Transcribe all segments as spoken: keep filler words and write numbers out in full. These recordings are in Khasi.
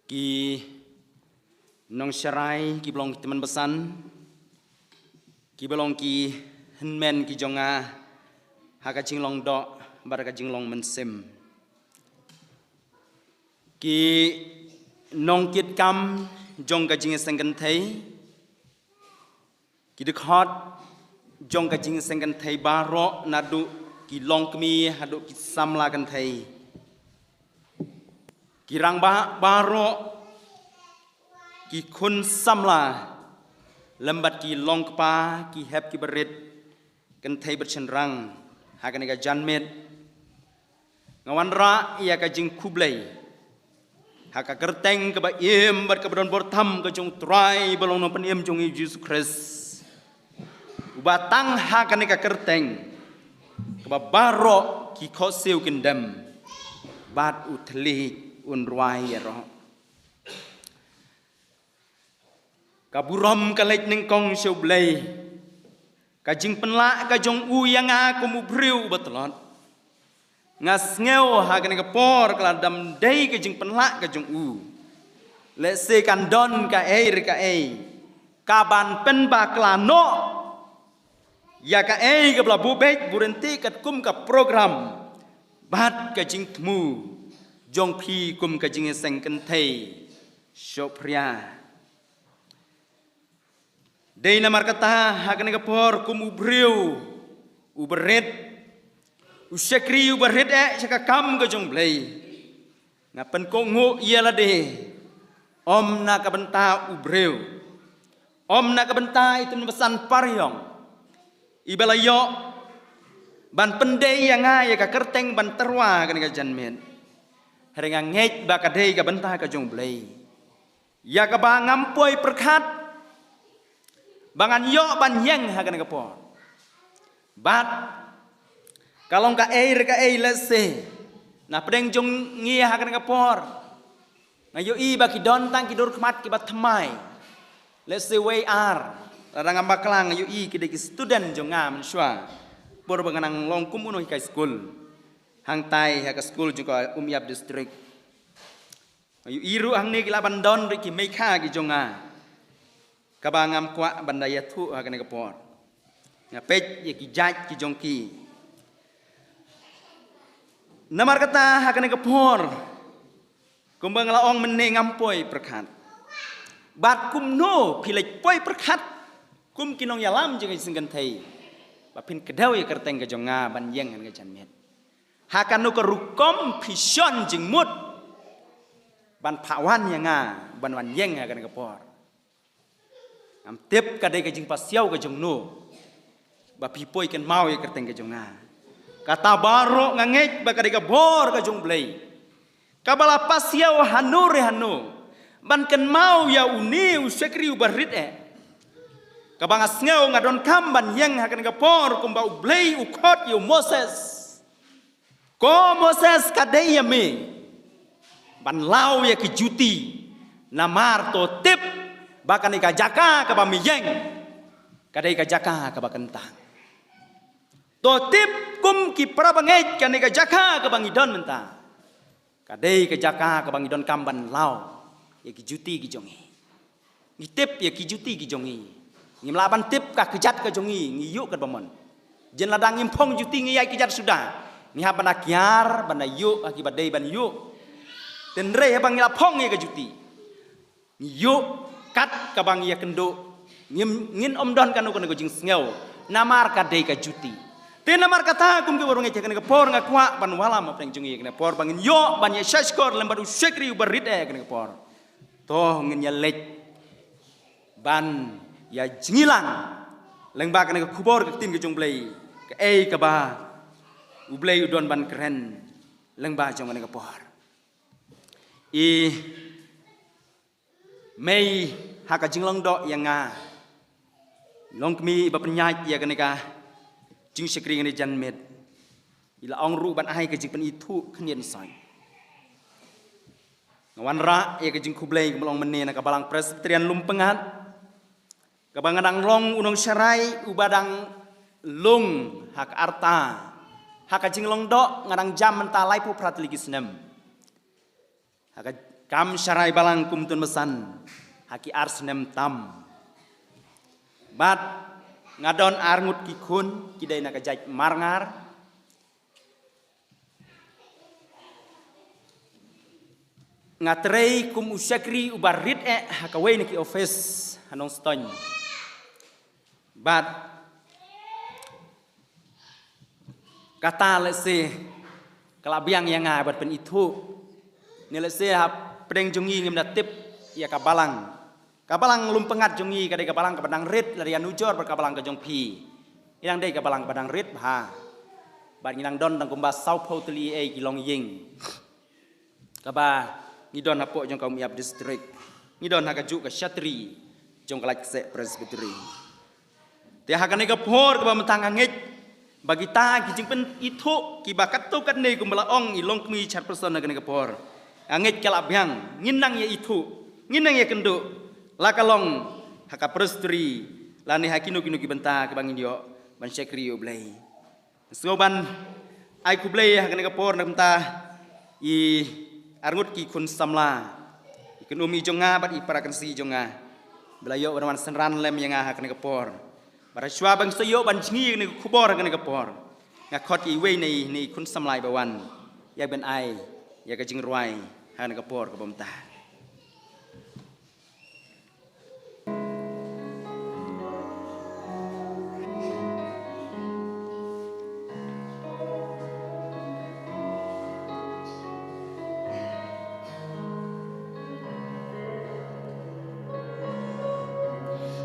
Ki nongsharai, ki ba long ki tymmen basan, ki ba long ki hynmen ki jong nga ha ka jinglong doh bad ka jinglong mynsiem. Ki nongkitkam jong ka jingïaseng kynthei, ki dkhot jong ka jingïaseng kynthei baroh, naduh ki longkmie haduh ki samla kynthei, ki rangbah baroh, ki khun samla lem bad ki longkpa, ki hep ki barit, kynthei bad shynrang ha kane ka janmiet. Nga wanrah ïa ka jingkhublei ha ka kyrteng kaba im bad kaba don bor tam ka jong U Trai ba long Nongpynim jong ngi, U Jisu Khrist, uba tang ha kane ka kyrteng kaba baroh ki khohsiew kin dem bad u thylliej un rwai ïaroh. Ka burom ka leit nyngkong sha U Blei, ka jingpynlah ka jong u ïa nga kum u briew uba tlot. Nga sngew ha kane ka por ka la dam dei ka jingpynlah ka jong u. Lehse kan don kaei re kaei kaban pynbakla noh ïa kaei kaba la buh beit buh ryntih katkum ka program bad ka jingthmu jong phi kum ka jingïaseng kynthei shohphria. Dei namar kata ha kane ka por kum u briew u barit, u shakri u barit eh sha ka kam ka jong U Blei, nga pynkohnguh ïa lade, ym na ka bynta u briew, ym na ka bynta i tymmen basan pariong iba la ïoh ban pyndei ïa nga ïa ka kyrteng ban tyrwa ha kane ka janmiet. Hynrei nga ngeit ba ka dei ka bynta ka jong U Blei ïa kaba ngam poi pyrkhat ba ngan ïoh ban ïeng ha kane ka por. Bad ka long kaei re kaei, lehse na pdeng jong ngi ha kane ka por nga ïohi ba ki don tang ki dur khmat kiba thymmai. Lehse wei ar, lada ngam bakla nga ïohi ki dei ki student jong nga mynshuwa por ba nga nang long kum u nonghikai skul hangtai ha ka skul jong ka Umïap District. Nga ïohi ruh hangne ki lah ban don ruh ki meikha ki jong nga kaba ngam kwah ban da ïathuh ha kane ka por. Nga peit ïa ki jait ki jong ki. Namar kata ha kane ka por, kumba nga la ong mynne, ngam poi pyrkhat. Bad kumno phi leit poi pyrkhat kum ki nongïalam jong ka jingïaseng kynthei ba phin kdew ïa ka kyrteng ka jong nga ban ïeng ha kane ka janmiet? Ha kano ka rukom phi shon jingmut ban phah wan ïa nga ban wan ïeng ha kane ka por? Ngam tip ka dei ka jingpasiaw ka jong no ba phi poi kynmaw ïa ka kyrteng ka jong nga. Kata baroh nga ngeit ba ka dei ka bor ka jong U Blei kaba la pasiaw hano re hano ban kynmaw ïa une u shakri u barit eh, kaba nga sngew nga donkam ban ïeng ha kane ka por kumba U Blei u khot ïa u Moses. Ko Moses, ka dei ïa me ban law ïa ki juti, namar to tip ba kane ka jaka kaba me ïeng ka dei ka jaka kaba kyntang. To tip kum ki para bangeit kane ka jaka kaba ngi don mynta ka dei ka jaka kaba ngi donkam ban law ïa ki juti ki jong ngi. Ngi tip ïa ki juti ki jong ngi. Ngim lah ban tip ka kjat ka jong ngi, ngi ïuh katba mon. Jen lada ngim phong juti ngi ïai kjat suda. Ngi hap ban da kiar, ban da ïuh ha kiba dei ban ïuh. Hynrei haba ngi la phong ïa ka juti, ngi ïuh kat kaba ngi ïakynduh. Ngim, ngin ym don kano kano ka jingsngew namar ka dei ka juti. Te namar kata kum ki bor ngeit ha kane ka por nga kwah ban wallam hapdeng jong ngi ha kane ka por ba ngin ïoh ban ïa shahshkor lem bad u shakri u barit eh ha kane ka por. To ngin ïa leit ban ïa jngilang lyngba kane ka khubor ka ktien ka jong U Blei, kaei kaba U Blei u don ban kren lyngba jong kane ka por. I mei ha ka jinglong doh ïa nga, longkmie iba pynïaid ïa kane ka jingshakri kane janmiet, i la ong ruh ban ai ka jingpynithuh khyndiat soiñ. Nga wanrah ïa ka jingkhublei kaba long mynne na ka Balang Presbyterian Lumpyngngad, kaba nga dang long u nongsharai uba dang lung ha ka arta. Ha ka jinglong doh nga dang jam mynta laiphew phra tylli ki snem. Ha ka Kam sharai balang kum tun masan ha ki ar snem tam. Bad nga don ar ngut ki khun, ki dei na ka jait Marngar. Nga trei kum u shakri uba rit eh ha kawei na ki office ha Nongstoiñ. Bad kata lehse ka la biang ïa nga ban pynithuh. Ne lehse ha pdeng jong ngi ngim da tip ïa ka balang. Ka balang lum pyngngad jong ngi ka dei ka balang kaba dang rit, lada ïa nujor bad ka balang ka jong phi, ngi dang dei ka balang kaba dang rit bha. Bad ngi dang don tang kumba sawphew tylli ei ki longïing kaba ngi don hapoh jong ka Umïap District. Ngi don ha kajuh ka shatri jong ka Laitkaseh Presbytery. Te ha kane ka por kaba mynta nga ngeit ba kita ki jingpynithuh kiba katto katne kumba la ong i longkmie chairperson ha kane ka por, nga ngeit ka la biang. Ngin nang ïa ithuh, ngin nang ïa kynduh, la ka long ha ka Presbytery lane ha kino kino ki bynta kiba ngin ïoh ban shakri ïa U Blei. Sngewbha ban ai khublei ha kane ka por na ka bynta i ar ngut ki khun samla, i khun um i jong nga bad i para kynsi jong nga, ba la ïoh ban wan synran lem ïa nga ha kane ka por. Bad shuwa ban sa ïoh ban jngi ïa kane ka khubor ha kane ka por, nga khot ïa iwei na i, na i khun samla iba wan ïa ban ai ïa ka jingrwai ha kane ka por kaba mynta.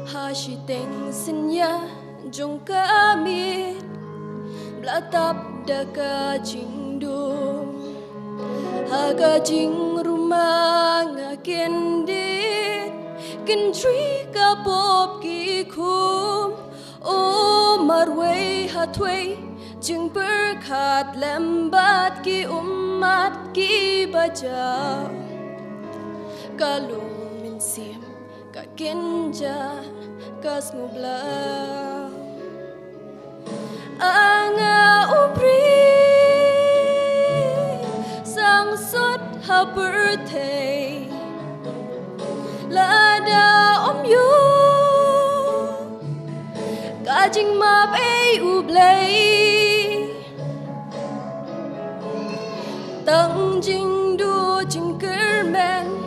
Ha shiteng synñia jong ka miet, bla tap da ka jingdum. Ha ka jingrumang nga kyndit, kynjri ka pop ki khum. O marwei ha thwei jingpyrkhat lem bad ki ummat kiba jaw. Ka lum mynsiem ka kynja ka sngewblaw. Anga u briew sangsot ha pyrthei, lada ym ïoh ka jingmap ei U Blei. Tang jingduh jingkyrmen,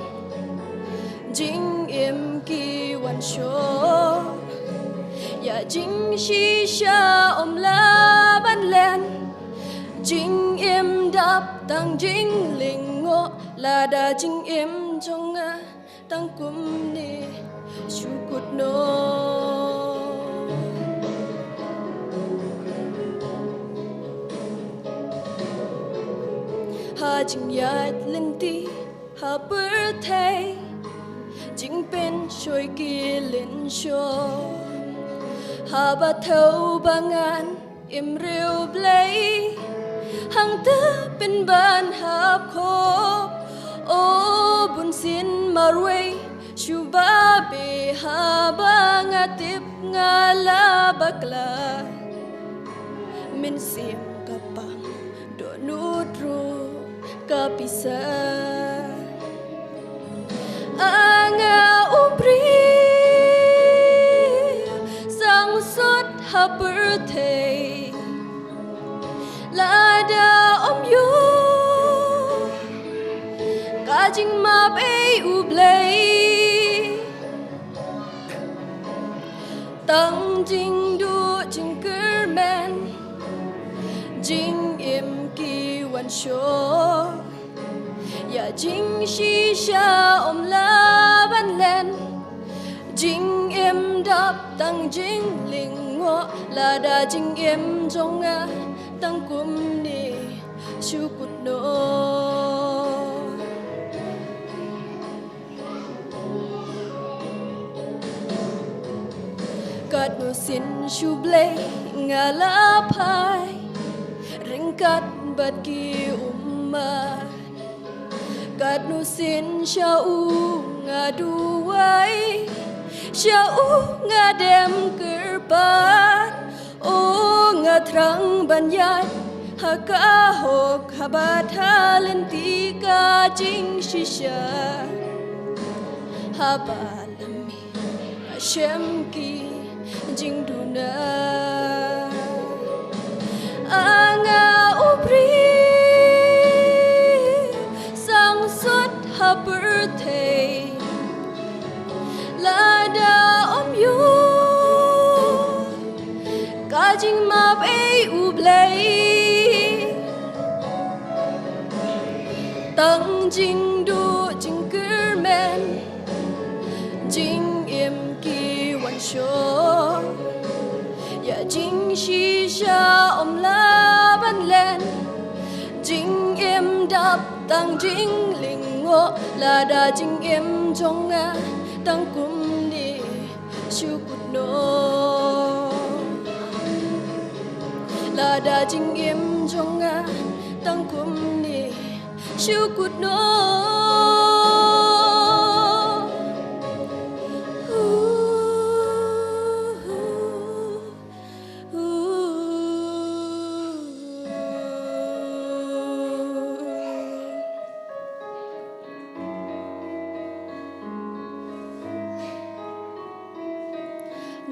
jingim ki wan shong. Ïa jingshisha ym lah ban len, jingim dap tang jinglyngngoh, lada jingim jong nga tang kumne shu kut noh. Ha jingïaid lynti ha pyrthei, jingpynshoi ki lynshop, haba thew ba ngan im riewblei, hangta pynban hap khop. O bunsien marwei shu babe, haba nga tip nga la bakla. Mynsiem ka pang, dohnud ruh ka pisa. Anga u briew sangsot ha pyrthei, lada ym ïoh ka jingmap ei U Blei. Tang jingduh jingkyrmen, jingim ki wan shong. Ïa jingshisha ym lah ban len, jingim dap tang jinglyngngoh, lada jingim jong nga tang kumne shu kut noh. Katno sien shu Blei nga la phai, ryngkat bad ki ummat. Katno sien sha u nga duwai, sha u nga dem kyrpad. O nga thrang ban ïaid Ha ka hok haba tha lynti ka jingshisha, haba la mih ha shem ki jingduna. Anga u briew sangsot ha pyrthei, lada ym ïoh ka jingmap ei U Blei, tang jingduh jingkyrmen, jingim ki wan shuh. Ïa jingshisha ym lah ban len, jingim dap tang jinglyngngoh, lada jingim jong nga tang kumne, shu kut noh. Lada jingim jong nga tang kumne, shu kut noh.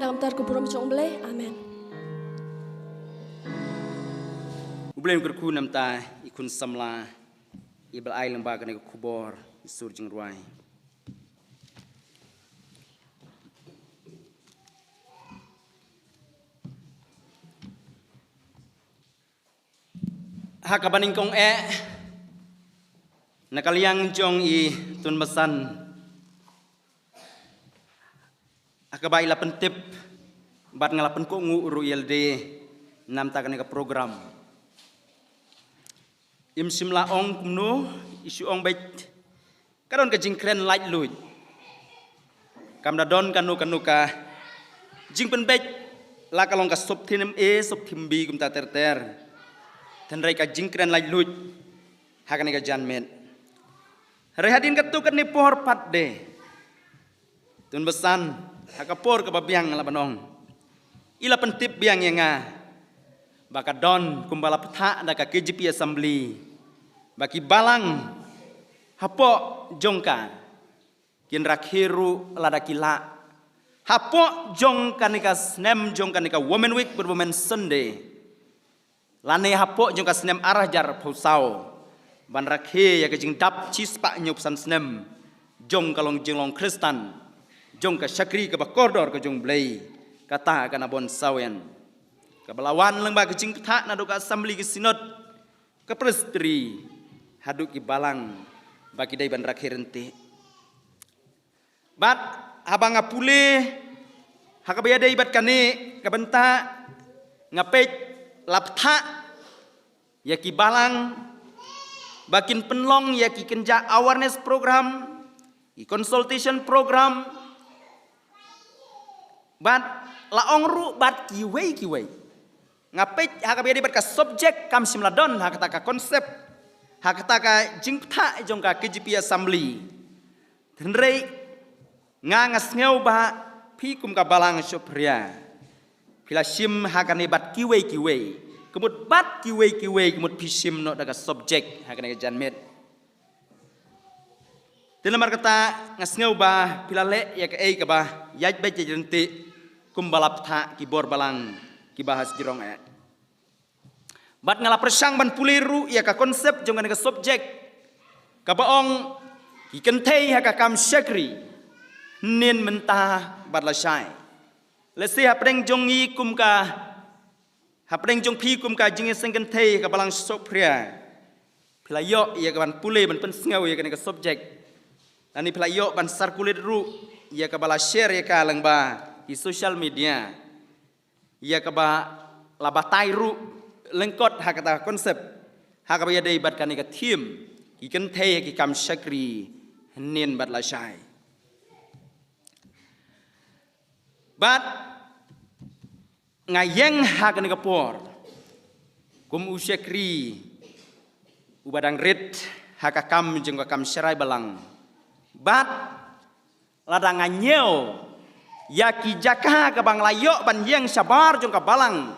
Nang tar ku burom jong U Blei. Amen. U Blei un kyrkhu namar i khun samla i ba la ai lyngba kane ka khubor, i sur jingrwai. Ha kaba nyngkong eh, na ka liang jong i Tunbasan, ha kaba i la pyntip bad nga la pynkohnguh ruh ïalade namar kane ka program. Im shym la ong kumno, i shu ong beit ka don ka jingkren laitluid. Kam da don kano kano ka jingpynbeit, la ka long ka sub theme A, sub theme B kumta ter ter. Hynrei ka jingkren laitluid ha kane ka janmiet. Hynrei hadien katto katne por pat de, Tunbasan, ha ka por kaba biang la ban ong, i la pyntip biang ïa nga ba ka don kumba la pynthah da ka K J P Assembly ba ki balang hapoh jong ka kin rakhe ruh lada ki lah. Hapoh jong kane ka snem jong kane ka Women Week bad Women Sunday, lane hapoh jong ka snem ar hajar arphew saw, ban rakhe ïa ka jingdap shispah hynñiewphew san snem jong ka long jinglong Khristan, jong ka shakri kaba kordor ka jong U Blei, kata ka Nabon Sawian, kaba la wan lyngba ka jingpynthah naduh ka Assembly, ka Synod, ka Presbytery, haduh ki balang ba ki dei ban rakhe ryntih. Bad haba nga pule ha kaba ïadei bad kane ka bynta, nga peit la pynthah ïa ki balang ba kin pynlong ïa ki kynja awareness program, ki consultation program, bad la ong ruh bad kiwei kiwei. Nga peit ha kaba ïadei bad ka subject kam shym la don ha kata ka concept, ha kata ka jingpynthah jong ka K J P Assembly. Hynrei nga, nga sngew ba phi kum ka balang Shopria, phi la shim ha kane bad kiwei kiwei, ka mut bad kiwei kiwei, ka mut phi shim noh da ka subject ha kane ka janmiet. Te namar kata nga sngew ba phi la leh ïa kaei kaba ïaid beit ïaid ryntih kumba la pynthah ki bor balang kiba ha shajrong eh. Bad nga la pyrshang ban pule ruh ïa ka concept jong kane ka subject kaba ong ki kynthei ha ka kam shakri, hynnin mynta bad lashai. Lehse hapdeng jong ngi kum ka, hapdeng jong phi kum ka jingïaseng kynthei ka balang Shopria, phi la ïoh ïa ka ban pule ban pynsngew ïa kane ka subject, lane phi la ïoh ban circulate ruh ïa kaba la share ïa ka lyngba ki social media, ïa kaba la batai ruh lyngkot ha kata ka concept, ha kaba ïadei bad kane ka theme, ki kynthei ha ki kam shakri, hynnin bad lashai. Bad nga ïeng ha kane ka por kum u shakri uba dang rit ha ka kam jong ka kam sharai balang. Bad lada nga ñiew ïa ki jaka kaba nga la ïoh ban ïeng shabar jong ka balang,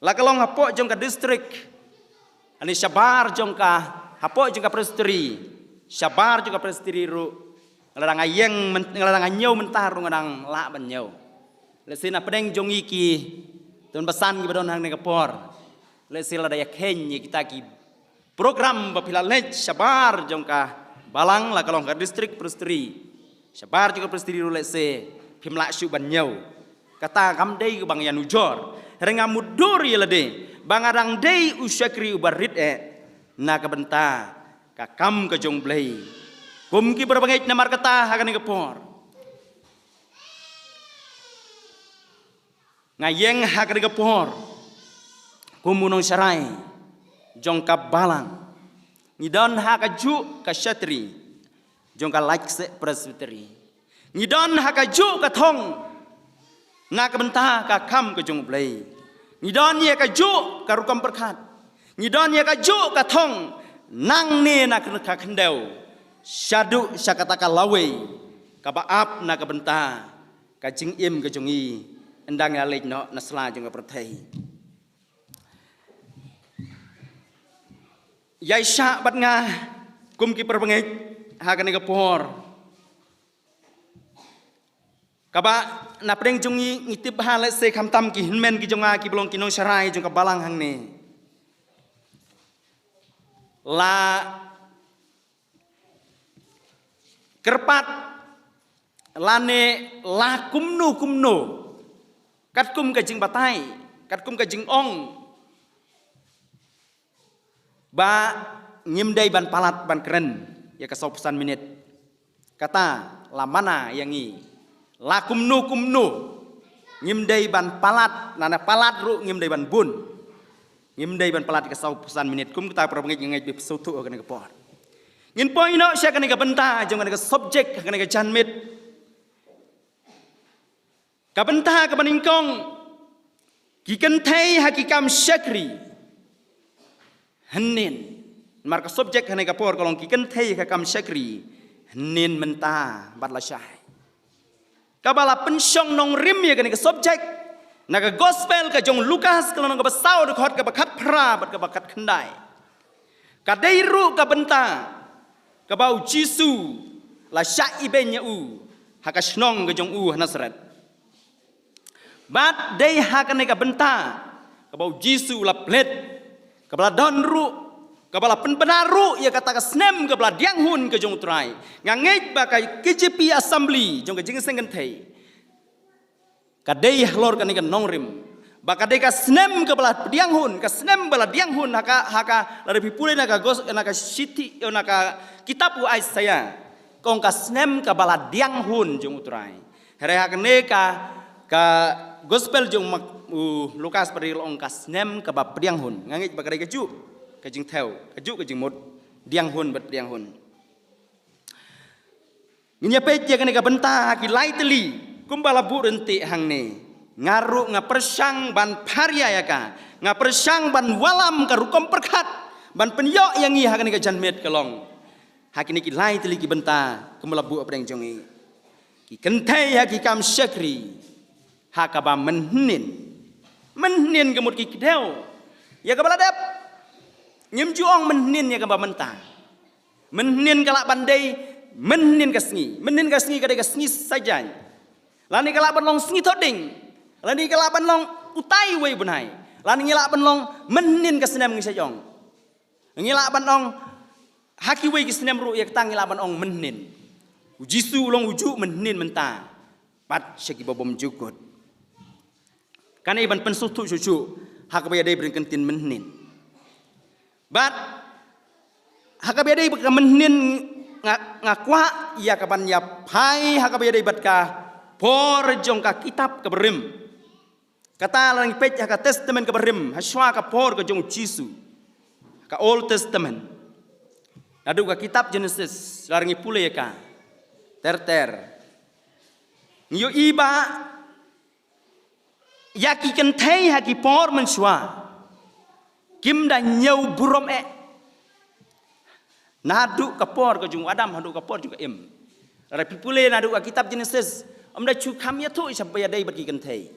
la ka long hapoh jong ka district, Ani shabar jong ka, hapoh jong ka presbytery, shabar jong ka presbytery ruh, nga la dang ïeng, nga la dang ñiew mynta ruh nga dang lah ban ñiew. Lehse na pdeng jong ngi ki, tun basan ki ba don hangne ka por. Lehse lada ïa kheiñ ïa kita ki program ba phi la leit shabar jong ka balang la ka long ka district presbytery. Shabar jong ka presbytery ruh lehse phim lah shuh ban ñiew. Kata kam dei ba nga ïa nujor. Hynrei nga mutdur ïa lade ba nga dang dei u shakri uba rit eh na ka bynta ka kam ka jong U Blei. Kum ki para bangeit, namar kata ha kane ka por nga ïeng ha kane ka por kum u nongsharai jong ka balang. Ngi don ha kajuh ka shatri jong ka Laitseh Presbytery. Ngi don ha kajuh ka thong na ka bynta ka kam ka jong U Blei. Ngi don ïa kajuh ka rukom pyrkhat. Ngi don ïa kajuh ka thong nangne na ka khyndew shaduh sha kata ka lawei kaba ap na ka bynta ka jingim ka jong ngi ynda ngi la leit noh na sla jong ka pyrthei. Ïaishah bad nga kum ki para bangeit ha kane ka por. Kaba na pdeng jong ngi ngi tip ba lehse khamtam ki hynmen ki jong nga kiba long ki nongsharai jong ka balang hangne la kyrpad lane la kumno kumno katkum ka jingbatai, katkum ka jingong ba ngim dei ban palat ban kren ïa ka sawphew san minit. Kata la mana ïa ngi, la kumno kumno ngim dei ban palat, lane palat ruh ngim dei ban bun. Ngim dei ban palat ïa ka sawphew san minit. Kum kata para bangeit, nga ngeit ba phi sngewthuh ha kane ka por. Ngin poi noh sha kane ka bynta jong kane ka subject ha kane ka janmiet. Ka bynta kaba nyngkong, ki kynthei ha ki kam shakri. Hynnin, namar ka subject ha kane ka por ka long ki kynthei ha ki kam shakri. Hynnin mynta bad lashai. Kaba la pynshong nongrim ïa kane ka subject na ka gospel ka jong u Lukas ka lynnong kaba saw, dkhot kaba khatphra bad kaba khatkhyndai. Ka dei ruh ka bynta kaba u Jisu la shah ibeiñ ïa u ha ka shnong ka jong u ha Nasaret. Bad dei ha kane ka bynta kaba u Jisu la pynleit, kaba la don ruh, kaba la pynbna ruh ïa kata ka snem kaba la diang hun ka jong u Trai. Nga ngeit ba ka K J P Assembly jong ka Jingïaseng Kynthei ka dei halor kane ka nongrim ba ka dei ka snem kaba la pdiang hun, ka snem ba la diang hun ha ka, ha ka, lada phi pule na ka gos-, na ka shithi, na ka kitab u Isaïah, ka ong ka snem kaba la diang hun jong u Trai. Hynrei ha kane ka, ka gospel jong u Lukas pat ka ong ka snem kaba pdiang hun. Nga ngeit ba ka dei kajuh ka jingthew, kajuh ka jingmut, diang hun bad pdiang hun. Ngin ïa peit ïa kane ka bynta ha ki lai tylli kumba la buh ryntih hangne. Nga ruh nga pyrshang ban pharia ïa ka, nga pyrshang ban wallam ka rukom pyrkhat ban pynïoh ïa ngi ha kane ka janmiet ka long ha kine ki lai tylli ki bynta kumba la buh hapdeng jong ngi. Ki kynthei ha ki kam shakri ha kaba mynhynnin. Mynhynnin ka mut ki kdew ïa kaba la dep. Ngim ju ong mynhynnin ïa kaba mynta. Mynhynnin ka lah ban dei mynhynnin ka sngi, mynhynnin ka sngi ka dei ka sngi Saitjaiñ. Lane ka lah ban long sngi Thohdieng, lane ka lah ban long utai uwei u bnai, lane ngi lah ban long mynhynnin ka snem, ngi sa ong. Ngi lah ban ong ha kiwei ki snem ruh ïa kata ngi lah ban ong mynhynnin. U Jisu u long u juh mynhynnin mynta bad sha kiba bym jukut. Kane ban pynsngewthuh shuh shuh ha kaba ïadei bad ka ktien mynhynnin. Bad ha kaba ïadei bad ka mynhynnin nga, nga kwah ïa ka ban ïa phai ha kaba ïadei bad ka por jong ka kitab kaba rim. Kata la ngi peit ha ka Testament kaba rim, ha shuwa ka por ka jong u Jisu. Ka Old Testament. Naduh ka kitab Genesis, la ngi pule ïa ka ter ter, ngi ïohi ba ïa ki kynthei ha ki por mynshuwa kim da ñiew burom eh. Naduh ka por ka jong u Adam haduh ka por jong ka Im. Lada phi pule naduh ka kitab Genesis, ym da shu kham ïathuh sha ba ïadei bad ki kynthei.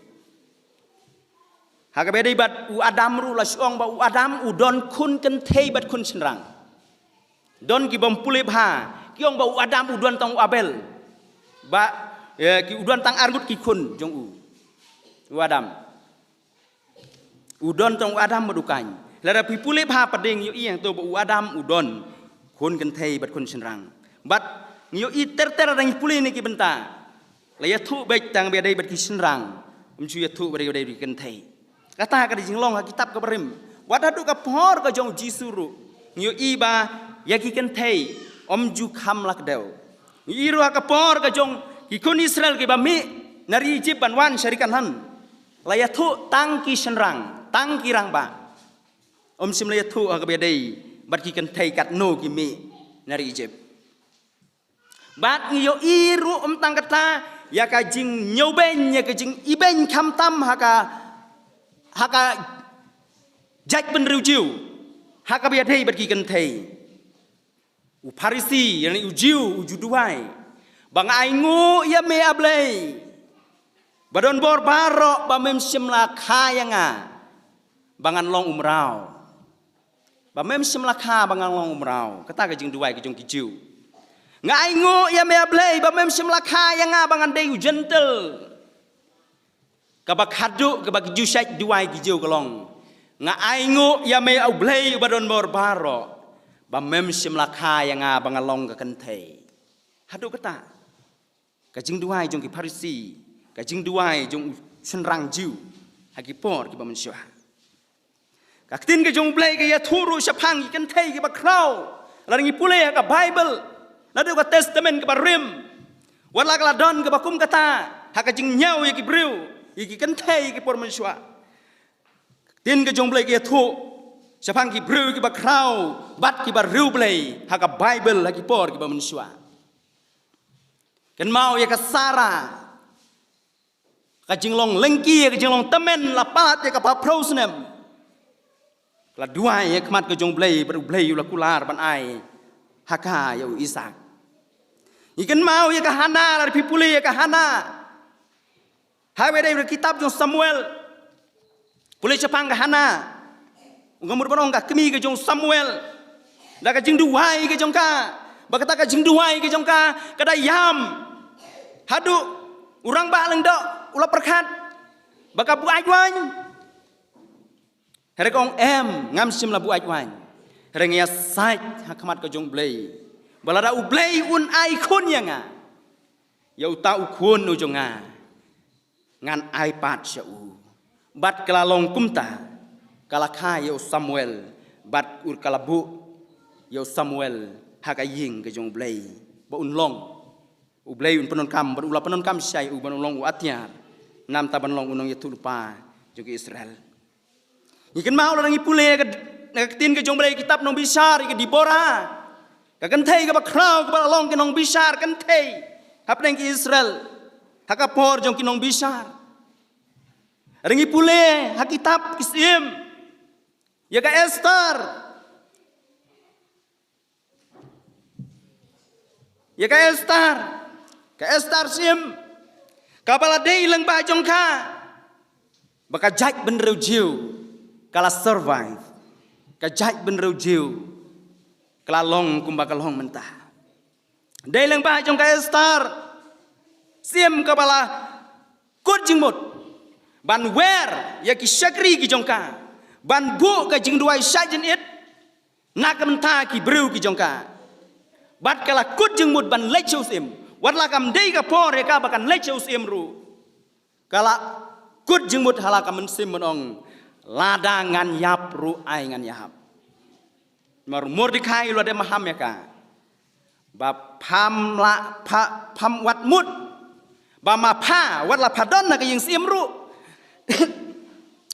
Ha kaba ïadei bad u Adam ruh la shu ong ba u Adam u don khun kynthei bad khun shynrang. Don ki bym pule bha ki ong ba u Adam u don tang u Abel. Ba, eh, ki u don tang arngut ki khun jong u. U Adam. U don tang u Adam bad u Kain. Lada phi pule bha pat ngi ïohi hangto ba u Adam u don khun kynthei bad khun shynrang. Bad ngi ïohi ter ter lada ngi pule na ki bynta. La ïathuh beit tang ba ïadei bad ki shynrang. Ym shu ïathuh ba ïadei bad ki kynthei. Kata ka dei jinglong ha kitab kaba rim. Wat haduh ka por ka jong u Jisu ruh. Ngi ïohi ba ïa ki kynthei ym ju kham la kdew. Ngi ïohi ruh ha ka por ka jong ki khun Israel kiba mih na ri Ijipt ban wan sha ri Kanaan. La ïathuh tang ki shynrang, tang ki rangbah. Ym shym la ïathuh ha kaba ïadei bad ki kynthei katno ki mih na ri Ijipt. Bad ngi ïohi ruh ym tang kata ïa ka jingñiewbeiñ, ïa ka jingibeiñ khamtam ha ka, ha ka jaitbynriew Jiw. Ha kaba ïadei bad ki kynthei. U Pharisi, ïa u Jiw, u ju duwai. Ba nga ainguh ïa me A Blei. Ba don bor baroh ba mem shym la kha ïa nga. Ba ngan long u mraw. Ba mem shym la kha ba ngan long u mraw. Kata ka jingduwai ka jong ki Jiw. Nga ainguh ïa me A Blei, ba mem shym la kha ïa nga ba ngan dei u Jentil. Kaba khadduh, kaba ki Jiw shait duwai ki Jiw ka long. Nga ainguh ïa me A Blei uba don bor baroh. Ba mem shym la kha ïa nga ba nga long ka kynthei. Haduh kata. Ka jingduwai jong ki Pharisi. Ka jingduwai jong u shynrang Jiw. Ha ki por kiba mynshuwa. Ka ktien ka jong U Blei ka ïathuh ruh shaphang ki kynthei kiba khraw. Lada ngi pule ha ka Baibl, naduh ka Testament kaba rim. Wat la ka la don kaba kum kata, ha ka jingñiew ïa ki briew, ïa ki kynthei ïa ki por mynshuwa. Ka ktien ka jong U Blei ka ïathuh shaphang ki briew kiba khraw bad kiba riewblei ha ka Baibl ha ki por kiba mynshuwa. Kynmaw ïa ka Sara. Ka jinglong lyngkha, ka jinglong tymmen la palat ïa ka ba phrau snem. La duwai ïa khmat ka jong U Blei, bad U Blei u la kular ban ai ha ka ïa u Isaak. Ngi kynmaw ïa ka Hana, lada phi pule ïa ka Hana. Ha kaba ïadei bad ka kitab jong Samuel. Pule shaphang ka Hana. Nga mut ban ong ka kmie ka jong Samuel. Da ka jingduwai ka jong ka. Ba kata ka jingduwai ka jong ka. Ka da ïam. Haduh. U rangbah lyngdoh. U la pyrkhat. Ba ka buaid waiñ. Hynrei ka ong em. Ngam shym la buaid waiñ. Hynrei nga ïa sait ha khmat ka jong U Blei. Ba lada U Blei un ai khun ïa nga. Ïa uta u khun u jong nga. Ngan ai pat sha u. Bad ka la long kumta. Ka la kha ïa u Samuel. Bad u ka la buh. Ïa u Samuel. Ha ka ïing ka jong U Blei. Ba un long. U Blei un pyndonkam. Bad u la pyndonkam shai u ban un long u atiar. Namar ta ban long u nongïathuhlypa. Jong ki Israel. Ngi kynmaw lada ngi pule ka, ka ktien ka jong U Blei kitab Nongbishar ïa ka Debora. Ka kynthei kaba khraw kaba la long ka nongbishar kynthei. Hapdeng ki Israel. Ha ka por jong ki nongbishar. Lada ngi pule ha kitab ki Syiem. Ïa ka Esther. Ïa ka Esther. Ka Esther Syiem. Kaba la dei lyngba jong ka. Ba ka jaitbynriew Jiw. Ka la survive. Ka jaitbynriew Jiw. Ka la long kumba ka long mynta. Dei lyngba jong ka Esther. Syiem kaba la kut jingmut. Ban wer, ïa ki shakri ki jong ka. Ban buh ka jingduwai shah jingit. Na ka bynta ki briew ki jong ka. Bad ka la kut jingmut ban leit sha u syiem. Wat la kam dei ka por ïa ka ba kan leit sha u syiem ruh. Ka la kut jingmut ha la ka mynsiem ban ong. Lada ngan ïap ruh ai ngan ïap. Namar Mordekai u la dep maham ïa ka. Ba pham la, pha, pham wat mut. Ba ma pha, wat la pha don na ka ïing syiem ruh.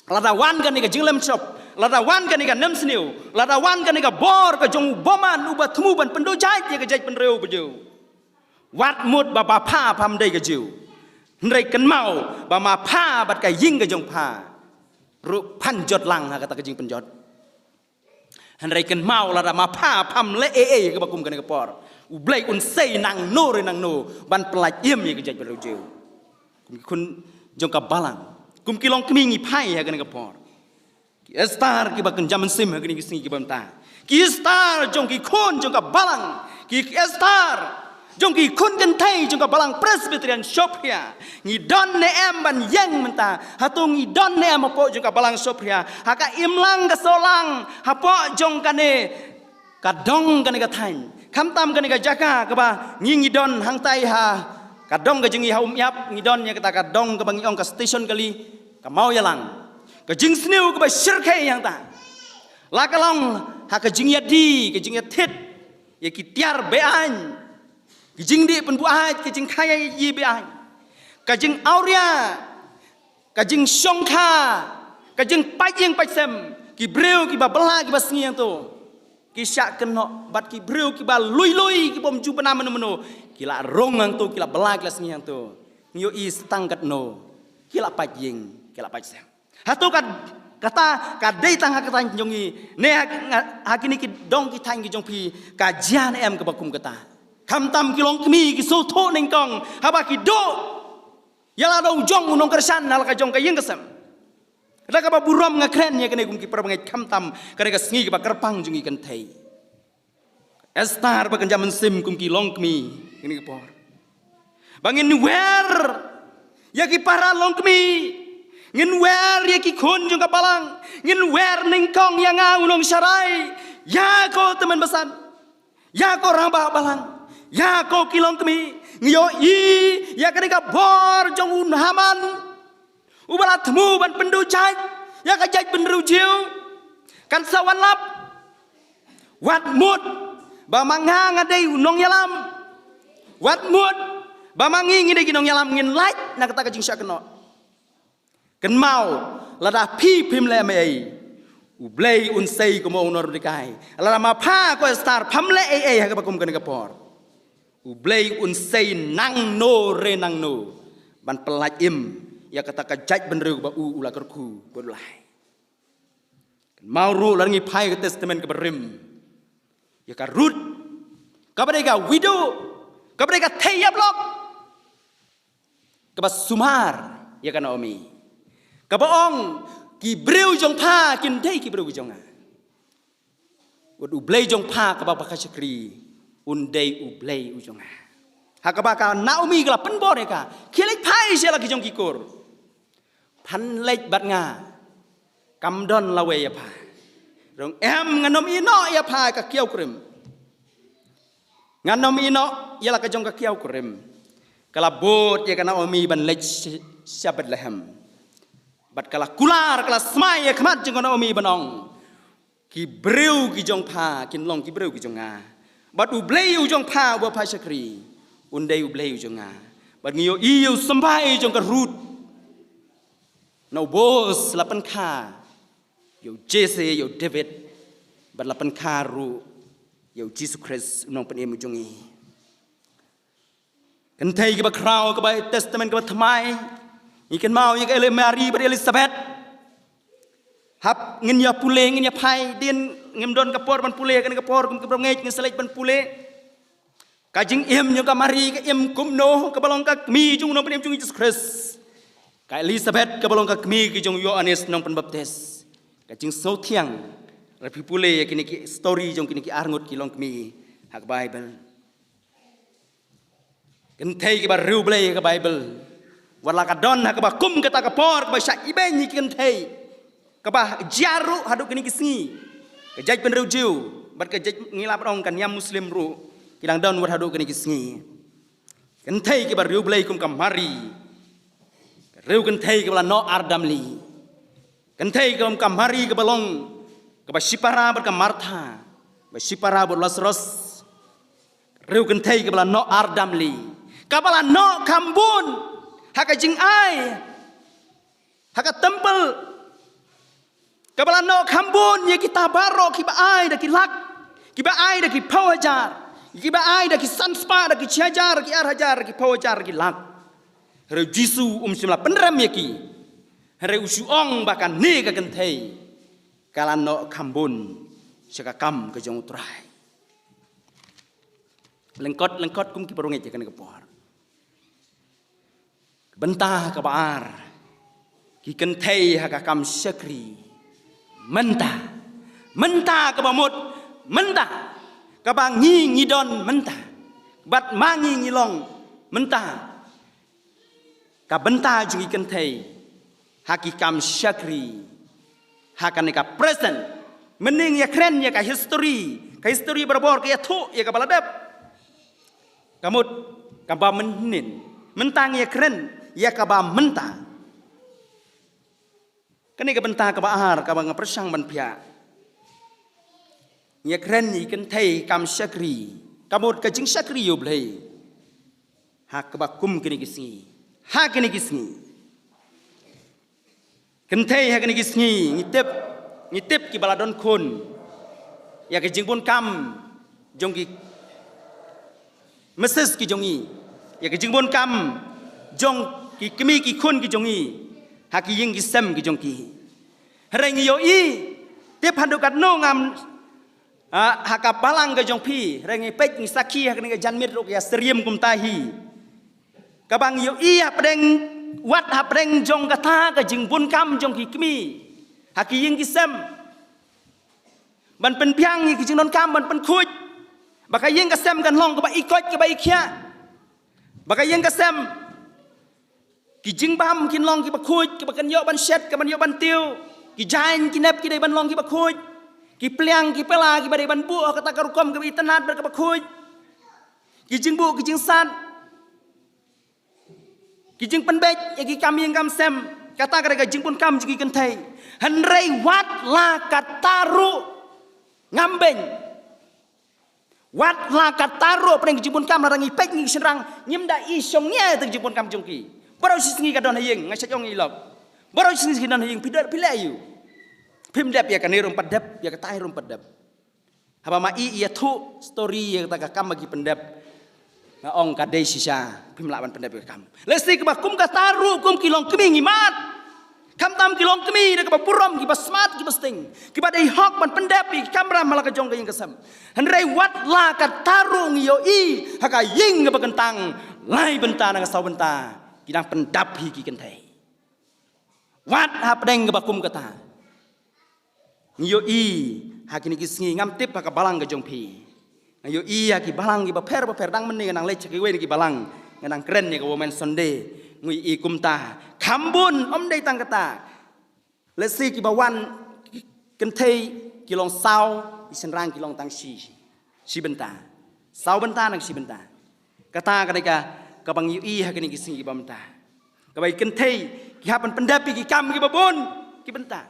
Lada wan kane ka jinglem shop, lada wan kane ka nemsniew, lada wan kane ka bor ka jong u bymman uba thmu ban pynduh jait ïa ka jaitbynriew ba Jiw. Wat mut ba ma pha pham dei ka Jiw. Hynrei kynmaw, ba ma pha bad ka ïing ka jong pha. Ruh phan jot lang ha kata ka jingpynjot. Hynrei kynmaw lada ma pha pham leh ei ei kaba kum kane ka por. U Blei un sei nangno re nangno ban pyllait im ïa ka jaitbynriew Jiw. Kum ki khun jong ka balang. Kum ki longkmie ngi phai ha kane ka por. Ki Esther kiba kynja mynsiem ha kine ki sngi kiba mynta. Ki Esther jong ki khun jong ka balang. Ki Esther jong ki khun kynthei jong ka balang Presbyterian Shopria. Ngi don ne em ban ïeng mynta? Hato ngi don ne em hapoh jong ka balang Shopria? Ha ka imlang ka sawlang hapoh jong kane ka dong kane ka thaiñ. Khamtam kane ka jaka kaba ngi ngi don hangtai ha ka dong ka jong ngi ha Umïap, ngi don ïa kata ka dong kaba ngi ong ka station kali, ka Mawïalang. Ka jingsniew kaba shyrkhei hangta la ka long ha ka jingïadie, ka jingïathied ïa ki tiar be-aiñ, ki jingdih pynbuaid, ki jingkhaïi be-aiñ, ka jingawria, ka jingshongkha, ka jingpait ïing pait sem. Ki briew kiba bylla kiba sngi hangto ki shah kynnoh, bad ki briew kiba lui lui, ki bym ju bna mynno mynno, ki la rung hangto, ki la bylla, ki la sngi hangto. Ngi ïohi sa tang katno ki la pait ïing, ki la pait sem. Hato ka, kata ka dei tang ha ka thaiñ jong ngi, ne ha, ha kine ki dong ki thaiñ ki jong phi ka jia ne em kaba kum kata? Khamtam ki longkmie ki sngewthuh nyngkong haba ki duh ïa la dong jong u nongkyrshan ha la ka jong ka ïing ka sem. Kata kaba burom nga kren ïa kane kum ki parabangeit, khamtam kane ka sngi kaba kyrpang jong ngi kynthei. Esther ba kynja mynsiem kum ki longkmie kine ki por. Ba ngin wer ïa ki para longkmie, ngin wer ïa ki khun jong ka balang, ngin wer nyngkong ïa nga u nongsharai, ïa ko tymmen basan, ïa ko rangbah balang, ïa ko ki longkmie. Ngi ïohi ïa kane ka bor jong u Haman, uba la thmu ban pynduh jait ïa ka jaitbynriew Jiw. Kan sa wan lap. Wat mut ba ma nga nga dei u nongïalam. Wat mut ba ma ngi ngi dei ki nongïalam, ngin lait na kata ka jingshah kynnoh. Kynmaw, lada phi phim leh ei ei, U Blei un sei kum u Mordekai. Lada ma pha ko Esther pham leh ei ei ha kaba kum kane ka por, U Blei un sei nangno re nangno ban pyllait im ïa kata ka jaitbynriew ba u u la kyrkhu bad u la hai. Kynmaw ruh lada ngi phai ka Testament kaba rim, ïa ka Ruth, kaba dei ka widow, kaba dei ka thei ïap lok, kaba sumar ïa ka Naomi, kaba ong, ki briew jong pha kin dei ki briew jong nga. Wat U Blei jong pha kaba pha shakri un dei U Blei u jong nga. Ha kaba ka Naomi ka la pynbor ïa ka, khie leit phai sha la ki jong ki kur. Phan leit bad nga, kam don lawei ïa pha. Rong em, ngan ym ïehnoh ïa pha ka kiaw kurim. Ngan ym ïehnoh ïa la ka jong ka kiaw kurim. Ka la bud ïa ka Naomi ban leit sha, sha Bethlehem. Bad ka la kular, ka la smai ïa khmat jong ka Naomi ban ong, ki briew ki jong pha kin long ki briew ki jong nga. Bad U Blei u jong pha uba pha shakri un dei U Blei u jong nga. Bad ngi ïohi ïa u symbai jong ka Ruth. Na u Boas la pynkha ïa u Jesse, ïa u David, bad la pynkha ruh ïa u Jisu Khrist u Nongpynim u jong ngi. Kynthei kaba khraw, kaba Testament kaba thymmai, ngi kynmaw ïa ka Mari bad Elizabeth. Hap ngin ïa pule, ngin ïa phai, dien ngim don ka por ban pule, kane ka por kum ki briew ngeit ngin sa leit ban pule. Ka jingim jong ka Mari ka im kumno, kaba long ka kmie jong u Nongpynim jong ngi Jisu Khrist. Ka Elizabeth kaba long ka kmie ka jong u Ïoannis Nongpynbaptis. Ka jingsngewthiang, lada phi pule ïa kine ki story jong kine ki arngut ki longkmie ha ka Baibl. Kynthei kaba riewblei ha ka Baibl. Wat la ka don ha kaba kum kata ka por kaba shah ibeiñ ïa ki kynthei, kaba jia ruh haduh kine ki sngi. Ka jaitbynriew Jiw bad ka jait, ngi lah ban ong, ka niam Muslim ruh ki dang don wat haduh kine ki sngi. Kynthei kaba riewblei kum ka Mari, ka riew kynthei kaba la noh ar damli. Kynthei kum ka Mari kaba long kaba shipara bad ka Martha, ba shipara bad u Lasaros. Riew kynthei kaba la noh ar damli, kaba la noh kham bun ha ka jingai ha ka templ, kaba la noh kham bun ïa kita baroh kiba ai da ki lak, kiba ai da ki phew hajar, kiba ai da ki san spah, da ki shi hajar, da ki ar hajar, da ki phew hajar, da ki lak. Hynrei u Jisu um shym la pynrem ïa ki. Hynrei u shu ong ba kane ka kynthei ka la noh kham bun sha ka kam ka jong U Trai. Lyngkot lyngkot kum ki briew ngeit ïa kane ka por. Bynta kaba ar, Ki kynthei ha ka kam shakri mynta, mynta kaba mut mynta, kaba ngi ngi don mynta, bad ma ngi ngi long mynta. Ka bynta jong ki kynthei ha ki kam shakri ha kane ka present, mynne ngi ïa kren ïa ka history, ka history barabor ka ïathuh ïa kaba la dep. Ka mut kaba mynhynnin, mynta ngi ïa kren ïa kaba mynta. Kane ka bynta kaba ar kaba nga pyrshang ban phiah. Ngi ïa kren ïa ki kynthei kam shakri, ka mut ka jingshakri ïa U Blei ha kaba kum kine ki sngi, ha kine ki sngi. Kynthei ha kine ki sngi ngi tip, ngi tip kiba la don khun ïa ka jingbun kam jong ki misses ki jong ngi, ïa ka jingbun kam jong ki kmie ki khun ki jong ngi ha ki ïing ki sem ki jong ki. Hynrei ngi ïohi, tip haduh katno ngam, ah, ha ka balang ka jong phi, hynrei ngi peit ngi sakhi ha kane ka janmiet ruh ka ïa syriem kumta hi. Kaba ngi ïohi hapdeng, wat hapdeng jong kata ka jingbun kam jong ki kmie ha ki ïing ki sem, ban pynbiang ïa ki jingdonkam, ban pynkhuid ba ka ïing ka sem kan long kaba i koit kaba i khiah, ba ka ïing ka sem, ki jingbam kin long kiba khuid, kiba kan ïoh ban shet, kiban ïoh ban tiew, ki jaiñ ki nep ki dei ban long kiba khuid, ki pliang ki pela kiba dei ban buh ha kata ka rukom kaba itynnad bad kaba khuid, ki jingbuh ki jingsat, ki jingpynbeit ïa ki kam ïing kam sem. Kata ka dei ka jingbun kam jong ki kynthei. Hynrei wat la kata ruh ngam beiñ. Wat la kata ruh hapdeng ka jingbun kam, lada ngi peit ngi ki shynrang, ngim da i shong nia ïa ka jingbun kam jong ki. Baroh shi sngi ka don ha ïing, nga shait ong ïa i lok, baroh shi sngi ki don ha ïing, phi dep phi leh aïu? Phim dep ïa kane ruh, ym pat dep ïa katai ruh, ym pat dep. Haba ma i ïathuh story ïa kata ka kam ba ki pyndep, nga ong ka dei shisha, phim lah ban pyndep ïa ka kam. Lehse kaba kum kata ruh kum ki longkmie ngi mad. Khamtam ki longkmie da kaba burom, kiba smart, kiba sting, kiba dei hok ban pyndep ïa ki kamram ha la ka jong ka ïing ka sem. Hynrei wat la kata ruh ngi ïohi ha ka ïing kaba kyntang, lai bynta na ka saw bynta ki dang pyndap hi ki kynthei. Wat hapdeng kaba kum kata. Ngi ïohi ha kine ki sngi, ngam tip ha ka balang ka jong phi. Nga ïohi ha ki balang kiba pher ba pher, dang mynne nga nang leit sha kiwei na ki balang, nga nang kren ïa ka Women Sunday. Ngi ïohi kumta, kham bun, ym dei tang kata. Lehse kiba wan ki kynthei ki long saw, ki shynrang ki long tang shi, shi bynta. Saw bynta nang shi bynta. Kata ka dei ka, kaba ngi ïohi ha kine ki sngi kiba mynta. Kaba ki kynthei ki hap ban pyndep ïa ki kam kiba bun ki bynta.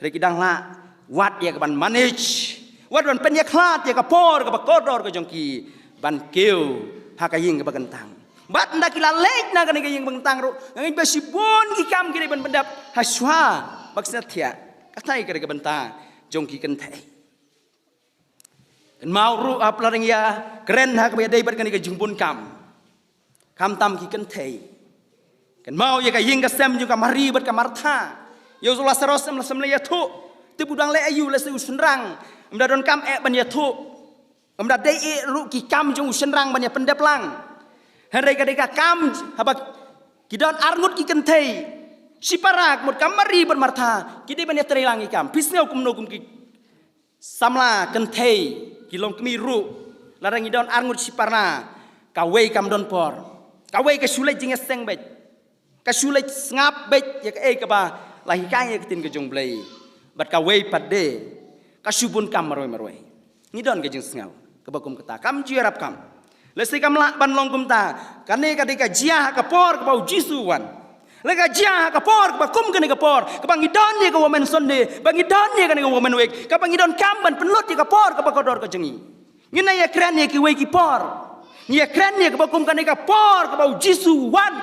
Hynrei ki dang lah, wat ïa kaban manage, wat ban pynïakhlad ïa ka por kaba kordor ka jong ki ban kiew ha ka ïing kaba kyntang. Bad ynda ki la leit na kane ka ïing kaba kyntang ruh, nga ngeit ba shibun ki kam ki dei ban pyndep ha shuwa ba ki sngewthuh. Kata ka dei ka bynta jong ki kynthei. Kynmaw ruh hap la dang ïa kren ha kaba ïadei bad kane ka jingbun kam. Khamtam ki kynthei. Kynmaw ïa ka ïing ka sem jong ka Mari bad ka Martha. Ïa u Lasaros em la sem la ïathuh. Tip u dang leh aïu, lehse u shynrang em da donkam eh ban ïathuh. Em da dei eh ruh ki kam jong u shynrang ban ïa pyndep lang. Hynrei ka dei ka kam haba ki don arngut ki kynthei, shipara ka mut ka Mari bad Martha, ki dei ban ïa trei lang ki kam. Phi sngew kumno kum ki samla kynthei, ki longkmie ruh, lada ngi don arngut shipara, kawei kam don por, kawei ka shu leit jingïaseng beit, ka shu leit sngap beit ïa kaei kaba la hikai ïa ka ktien ka jong U Blei. Bad kawei pat de ka shu bun kam marwei marwei. Ngi don ka jingsngew kaba kum kata, kam ju ïarap kam. Lehse kam lah ban long kumta. Kane ka dei ka jia ha ka por kaba U Jisu u wan. Lehse ka jia ha ka por kaba kum kane ka por kaba ngi don ïa ka Women Sunday, ba ngi don ïa kane ka Women Week, kaba ngi donkam ban pynlut ïa ka por kaba kordor ka jong ngi. Ngin ïa kren ïa kiwei ki por. Ngi ïa kren ïa kaba kum kane ka por kaba U Jisu u wan,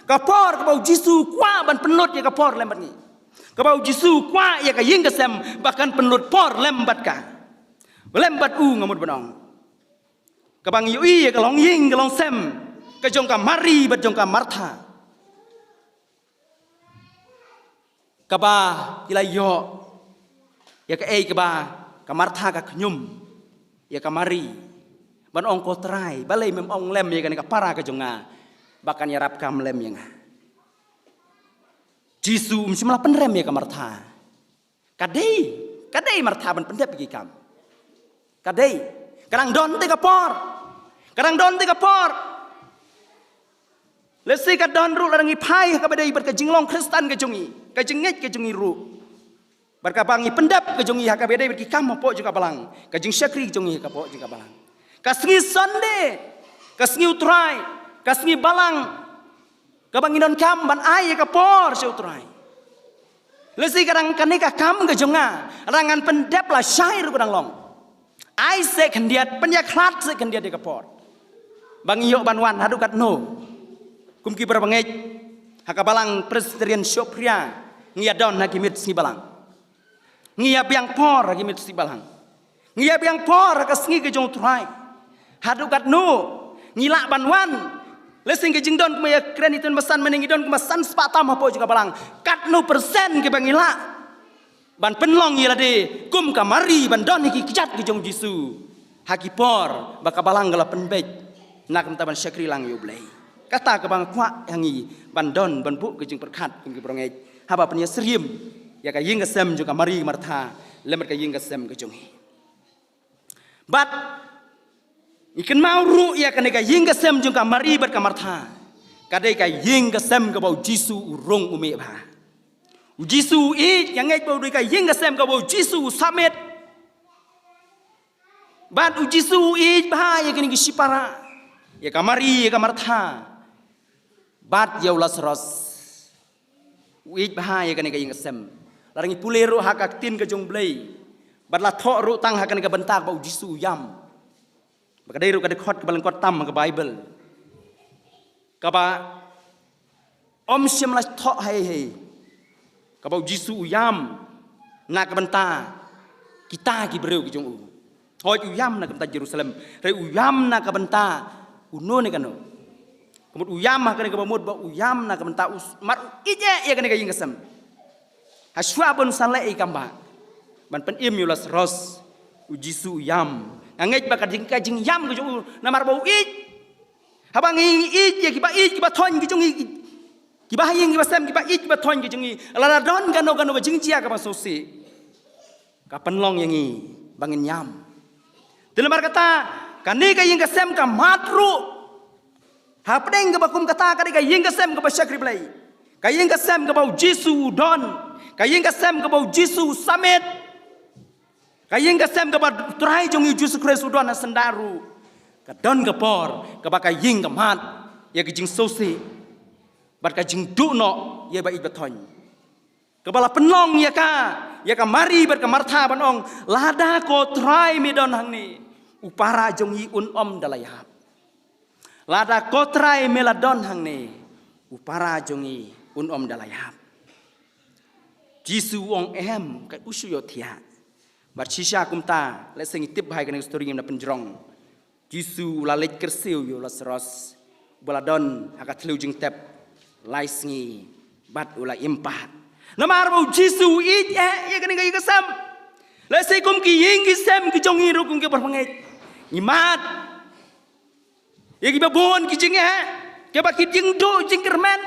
ka por kaba U Jisu u kwah ban pynlut ïa ka por lem bad ngi. Kaba U Jisu u kwah ïa ka ïing ka sem ba kan pynlut por lem bad ka, lem bad u, nga mut ban ong. Kaba ngi ïohi ïa ka longïing ka longsem ka jong ka Mari bad jong ka Martha, kaba ki la ïoh ïa kaei kaba ka Martha ka khñium ïa ka Mari, ban ong, ko Trai, balei mem ong lem ïa kane ka para ka jong nga ba kan ïarap kam lem ïa nga? Jisu um shym la pynrem ïa ka Martha. Ka dei, ka dei Martha ban pyndep ïa ki kam. Ka dei, ka dang don te ka por. Ka dang don te ka por. Lehse ka don ruh lada ngi phai ha kaba dei bad ka jinglong Khristan ka jong ngi, ka jingngeit ka jong ngi ruh. Bad kaba ngi pyndep ka jong ngi ha kaba dei bad ki kam hapoh jong ka balang, ka jingshakri ka jong ngi hapoh jong ka balang. Ka sngi Sunday, ka sngi U Trai, ka sngi balang, kaba ngi donkam ban ai ïa ka por sha U Trai. Lehse ka dang kane ka kam ka jong nga, lada ngan pyndep lashai ruh ka dang long. Ai seh khyndiat, pynïakhlad seh khyndiat ïa ka por. Ba ngi ïoh ban wan haduh katno. Kum ki para bangeit ha ka balang Presbyterian Shopria, ngi ïa don ha ki miet sngi balang. Ngi ïa biang por ha ki miet sngi balang. Ngi ïa biang por ha ka sngi ka jong U Trai. Haduh katno ngi lah ban wan. Lehse ka jingdon kumba ïa kren i Tun Basan mynne ngi don kumba san spah tam hapoh jong ka balang. Katno persen kiba ngi lah ban pynlong ïa lade kum ka Mari ban don ha ki kjat ki jong U Jisu ha ki por ba ka balang ka la pynbeit na ka bynta ban shakri lang ïa U Blei. Kata kaba nga kwah ha ngi ban don ban buh ka jingpyrkhat kum ki para bangeit haba pynïasyriem ïa ka ïing ka sem jong ka Mari Martha lem bad ka ïing ka sem ka jong ngi. Bad ngi kynmaw ruh ïa kane ka ïing ka sem jong ka Mari bad ka Martha ka dei ka ïing ka sem kaba U Jisu u rung u mih bha. U Jisu u ïeit, nga ngeit ba u dei ka ïing ka sem kaba U Jisu u submit. Bad U Jisu u ïeit bha ïa kine ki shipara, ïa ka Mari, ïa ka Martha, bad ïa u Lasaros. U ïeit bha ïa kane ka ïing ka sem. Lada ngi pule ruh ha ka ktien ka jong U Blei, bad la thoh ruh tang ha kane ka bynta ba U Jisu u ïam. Ba ka dei ruh ka dkhot kaba lyngkot tam ha ka Baibl kaba ym shym la thoh hei hei. Kaba U Jisu u ïam na ka bynta kita ki briew ki jong u. Hooid, u ïam na ka bynta Jerusalem, hynrei u ïam na ka bynta uno ne kano. Ka mut u ïam ha kane kaba mut ba u ïam na ka bynta u s-, mar u ïeit eh ïa kane ka ïing ka sem. Hashwa ban sa leh ïa i kam ba ban pynim ïa u Lasaros, U Jisu u ïam. Nga ngeit ba ka jing, ka jingïam ka jong u namar ba u ïeit. Haba ngi ïeit ïa kiba ïeit kiba thoiñ ki jong ngi, kiba ha ïing kiba sem, kiba ïeit kiba thoiñ ki jong ngi, lada don kano kano ka jingjia kaba sngewsih, ka pynlong ïa ngi ba ngin ïam. Te namar kata kane ka ïing ka sem ka mad ruh. Hapdeng kaba kum kata ka dei ka ïing ka sem kaba shakri Blei, ka ïing ka sem kaba U Jisu u don, ka ïing ka sem kaba U Jisu u submit. Ka ïing ka sem kaba U Trai jong ngi U Jisu Khrist u don ha syndah ruh, ka don ka por kaba ka ïing ka mad ïa ka jingsngewsih bad ka jingduh noh ïa ba ïeit ba thoiñ. Kaba la pynlong ïa ka, ïa ka Mari bad ka Martha ban ong, lada ko Trai me don hangne, u para jong ngi un ym da la ïap. Lada ko Trai me la don hangne, u para jong ngi un ym da la ïap. Jisu u ong em, ka u shu ïohthiah. Bad shisha kumta, lehse ngi tip bha ïa kane ka story ngim da pynjrong. Jisu u la leit kyrsiew ïa u Lasaros uba la don ha ka thliew jingtep lai sngi bad u la im pat. Namar ba U Jisu u ïeit eh ïa kane ka ïing ka sem. Lehse kum ki ïing ki sem ki jong ngi ruh kum ki para bangeit, ngi mad ïa kiba bun ki jingeh, kiba ki jingduh jingkyrmen.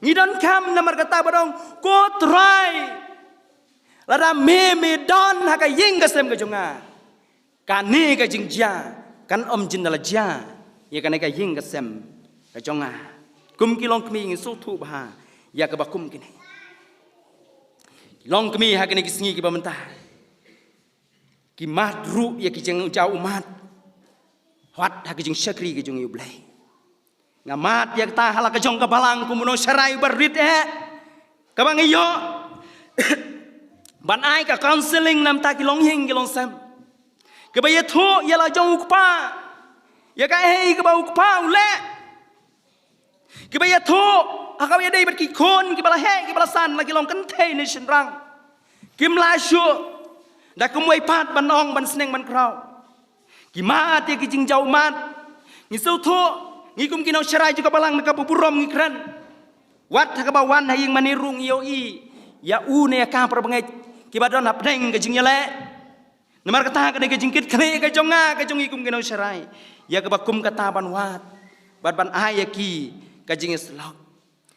Ngi donkam namar kata ban ong, ko Trai, lada me me don ha ka ïing ka sem ka jong nga, kane ka jingjia kan ym jin da la jia ïa kane ka ïing ka sem ka jong nga. Kum ki longkmie ngi sngewthuh bha ïa kaba kum kine. Longkmie ha kine ki sngi kiba mynta ki mad ruh ïa ki jingjaw ummat wat ha ki jingshakri ki jong U Blei. Nga mad ïa kata ha la ka jong ka balang kum u nongsharai uba rit eh, kaba ngi ïoh ban ai ka counselling namar ki longïing ki longsem, kiba ïathuh ïa la jong u kpa, ïa kaei kaba u kpa u leh, kiba ïathuh ha kaba ïadei bad ki khun kiba la heh kiba la san, la ki long kynthei ne shynrang. Kim lah shuh da kumwei pat ban ong, ban sneng ban khraw. Ki mad ïa ki jingjaw ummat. Ngi sngewthuh, ngi kum ki nongsharai jong ka balang na kaba burom ngi kren. Wat ha kaba wan ha ïing mane ruh ngi ïohi ïa u ne ïa ka para bangeit kiba don hapdeng ka jingïaleh. Namar kata ka dei ka jingkitkhlieh ka jong nga ka jong ngi kum ki nongsharai ïa kaba kum kata ban wad bad ban ai ïa ki ka jingïasyllok.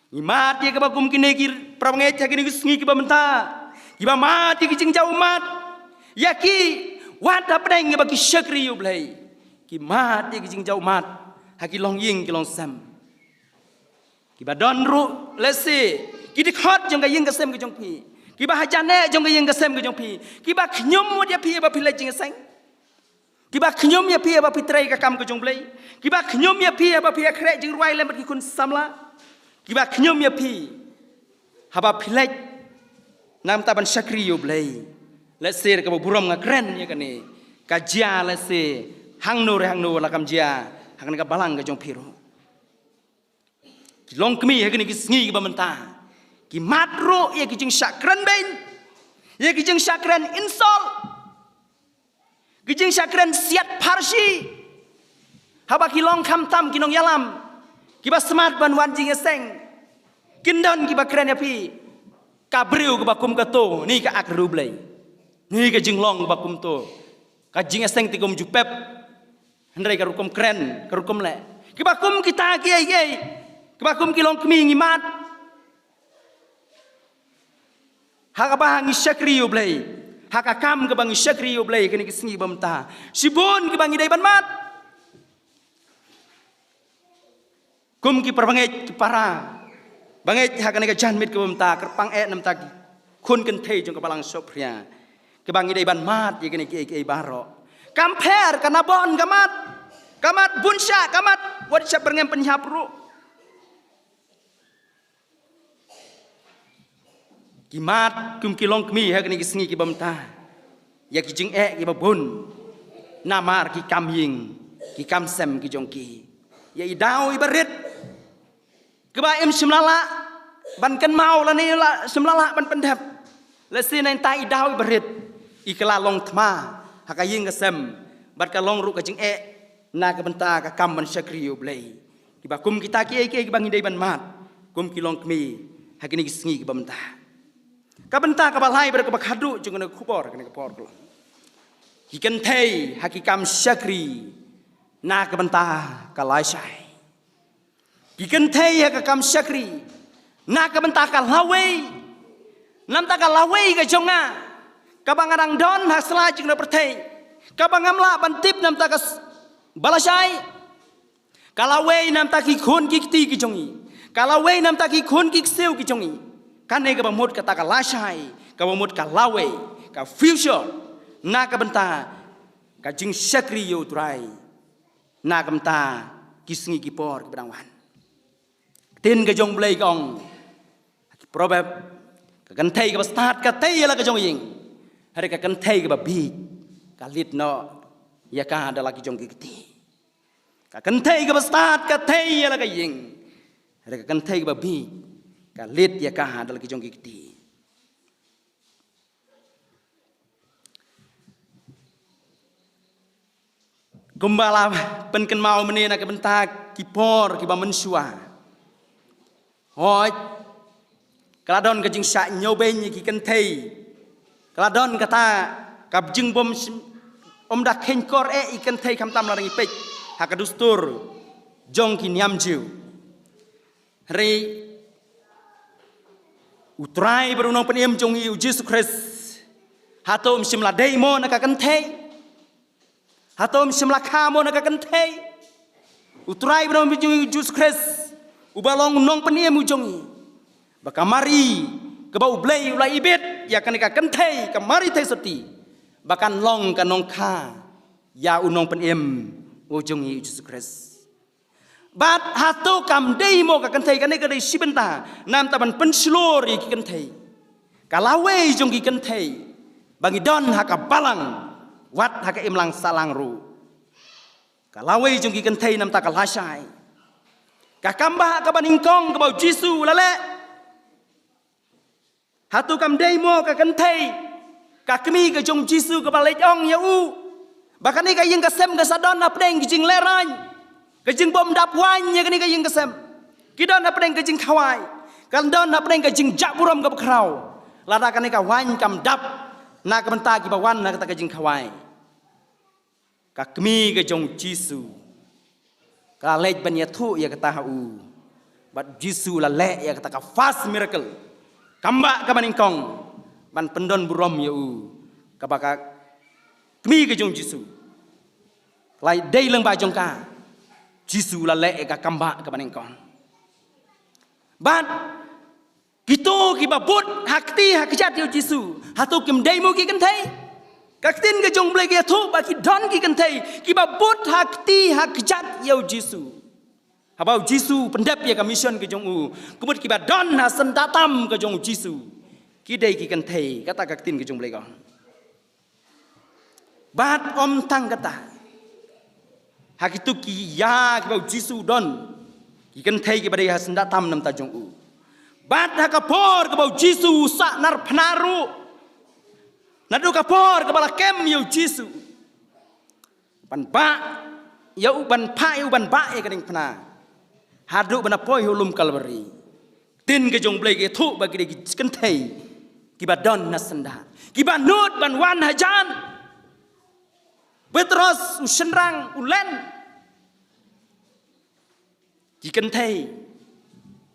Ngi mad ïa kiba kum kine ki parabangeit ha kine ki sngi kiba mynta, kiba mad ïa ki jingjaw ummat. Ïa ki, wat hapdeng kiba ki shakri ïa U Blei, ki mad ïa ki jingjaw ummat ha ki longïing ki longsem. Kiba don ruh lehse ki dkhot jong ka ïing ka sem ka jong phi, kiba hajan eh jong ka ïing ka sem ka jong phi, kiba khñium mut ïa phi ba phi leit jingïaseng, kiba khñium ïa phi ba phi trei ka kam ka jong U Blei, kiba khñium ïa phi ba phi ïakhreh jingrwai lem bad ki khun samla, kiba khñium ïa phi haba phi leit namar ban shakri ïa U Blei. Lehse kaba burom nga kren ïa kane, ka jia lehse hangno re hangno, la kam jia ha kane ka balang ka jong phi ruh. Ki longkmie ha kine ki sngi kiba mynta, ki mad ruh ïa ki jingshah kren beiñ, ïa ki jingshah kren insult, ki jingshah kren siat pharshi. Haba ki long khamtam ki nongïalam kiba smat ban wan jingïaseng, kin don kiba kren ïa phi, ka briew kaba kum kato, ni ka ak riewblei, ni ka jinglong kaba kumto, ka jingïaseng te kum ju pep. Hynrei ka rukom kren, ka rukom leh, kiba kum kita kiei kiei, kiba kum ki longkmie ngi mad ha kaba ngi shakri ïa U Blei, ha ka kam kaba ngi shakri ïa U Blei kine ki sngi ba mynta. Shibun kiba ngi dei ban mad kum ki parabangeit, ki parabangeit ha kane ka janmiet kaba mynta, kyrpang eh namar ki khun kynthei jong ka balang Sohphria, kiba ngi dei ban mad ïa kine kiei kiei baroh. Kam pher, ka Nabon ka mad, ka mad bun shah, ka mad wat shah byrngem pynhiap ruh. Ki mad kum ki longkmie ha kine ki sngi kiba mynta ïa ki jingeh kiba bun namar ki kam ïing, ki kam sem ki jong ki. Ïa i daw iba rit, kiba im shym la lah ban kynmaw lane la shym la lah ban pyndep. Lehse nangta i daw iba rit, i kylla long thma ha ka ïing ka sem, bad ka long ruh ka jingeh na ka bynta ka kam ban shakri ïa U Blei. Kiba kum kita kiei kiei kiba ngi dei ban mad kum ki longkmie ha kine ki sngi kiba mynta. Ka bynta kaba lai bad kaba khatduh jong kane ka khubor, kane ka por ka long, ki kynthei ha ki kam shakri na ka bynta ka lashai. Ki kynthei ha ka kam shakri na ka bynta ka lawei. Namar ka lawei ka jong nga, kaba nga dang don ha sla jong ka pyrthei, kaba ngam lah ban tip namar ka s-, ba lashai. Ka lawei namar ki khun ki kti ki jong ngi, ka lawei namar ki khun ki ksiew ki jong ngi. Kane kaba mut kata ka lashai, kaba mut ka lawei, ka future na ka bynta ka jingshakri ïa U Trai na ka bynta ki sngi ki por kiba dang wan. Ktien ka jong U Blei ka ong ha ki Proverb, ka kynthei kaba stad ka tei ïa la ka jong ïing, hynrei ka kynthei kaba bieit ka leit noh ïa ka da la ki jong ki kti. Ka kynthei kaba stad ka tei ïa la ka ïing, hynrei ka kynthei kaba bieit ka leit ïa ka da la ki jong ki kti. Kumba la pynkynmaw mynne na ka bynta ki por kiba mynshuwa, hooid, ka la don ka jingshah ñiewbeiñ ïa ki kynthei. Ka la don kata ka jingbym shym, ym da kheiñkor eh ïa ki kynthei, khamtam lada ngi peit ha ka dustur jong ki niam Jiw. Hynrei U Trai bad U Nongpynim jong ngi U Jisu Khrist, hato um shym la dei mo na ka kynthei? Hato um shym la kha mo na ka kynthei? U Trai bad U Nongpynim jong ngi U Jisu Khrist, uba long U Nongpynim u jong ngi, ba ka Mari, kaba U Blei u la ibit ïa kane ka kynthei, ka Mari Theisotti, ba kan long ka nongkha ïa U Nongpynim u jong ngi U Jisu Khrist. Bad hato kam dei mo ka kynthei? Kane ka dei shi bynta namar ban pynshlur ïa ki kynthei, ka lawei jong ki kynthei, ba ngi don ha ka balang, wat ha ka imlang sahlang ruh. Ka lawei jong ki kynthei namar ka lashai, ka kambah kaba nyngkong kaba U Jisu u la leh. Hato kam dei mo ka kynthei, ka kmie ka jong U Jisu, kaba leit ong ïa u ba kane ka ïing ka sem ka sa don hapdeng ka jinglehrain, ka jingbym dap waiñ ïa kane ka ïing ka sem? Ki don hapdeng ka jingkhawai, ka don hapdeng ka jingjah burom kaba khraw. Lada kane ka waiñ kam dap, na ka bynta kiba wan na kata ka jingkhawai, ka kmie ka jong U Jisu ka la leit ban ïathuh ïa kata ha u. Bad Jisu la leh ïa kata ka first miracle, kambah kaba nyngkong, ban pyndon burom ïa u, kaba ka kmie ka jong Jisu la dei lyngba jong ka. Jisu la leh ïa ka kambah kaba nyngkong. Bad kito kiba bud ha kti ha kjat ïa u Jisu, hato kim dei mo ki kynthei? Ka ktien ka jong U Blei ka ïathuh ba ki don ki kynthei kiba bud ha kti ha kjat ïa u Jisu. Haba u Jisu u pyndep ïa ka mission ka jong u, ka mut kiba don ha syndah tam ka jong u Jisu ki dei ki kynthei, kata ka ktien ka jong U Blei ka ong. Bad ym tang kata, ha kito ki ïa kiba u Jisu u don, ki kynthei kiba dei ha syndah tam namar jong u. Bad ha ka por kaba u Jisu u sah narphna ruh, naduh ka por kaba la kem ïa u Jisu ban bah ïa u, ban phah ïa u ban bah ïa ka diengphna, haduh ban poi ha u lum Kalbari. Ktien ka jong U Blei ka ïathuh ba ki dei ki kynthei kiba don na syndah, kiba nud ban wan hajan. Petros u shynrang u len. Ki kynthei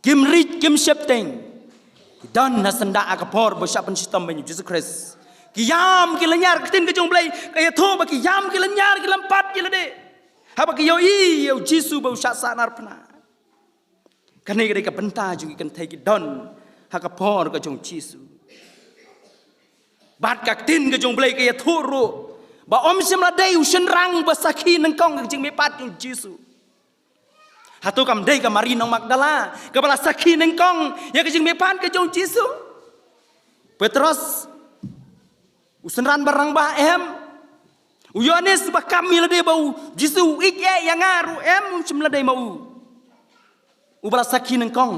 kim rit kim sheptieng, ki don na syndah ha ka por ba u shah pynshitom beiñ ïa u Jisu Khrist. Ki ïam ki lynñiar, ka ktien ka jong U Blei ka ïathuh ba ki ïam ki lynñiar, ki lympat ïa lade haba ki ïohi ïa u Jisu ba u shah sah narphna. Kane ka dei ka bynta jong ki kynthei ki don ha ka por ka jong u Jisu. Bad ka ktien ka jong U Blei ka ïathuh ruh ba ym shym la dei u shynrang ba sakhi nyngkong ka jingmihpat jong u Jisu. Hato kam dei ka Mari nong Magdala kaba la sakhi nyngkong ïa ka jingmihpat ka jong u Jisu? Petros, u synran ba rangbah, em? U Ïoannis ba kam ïa lade ba u Jisu u ïeit ïa nga ruh, em? Ym shym la dei ma u uba la sakhi nyngkong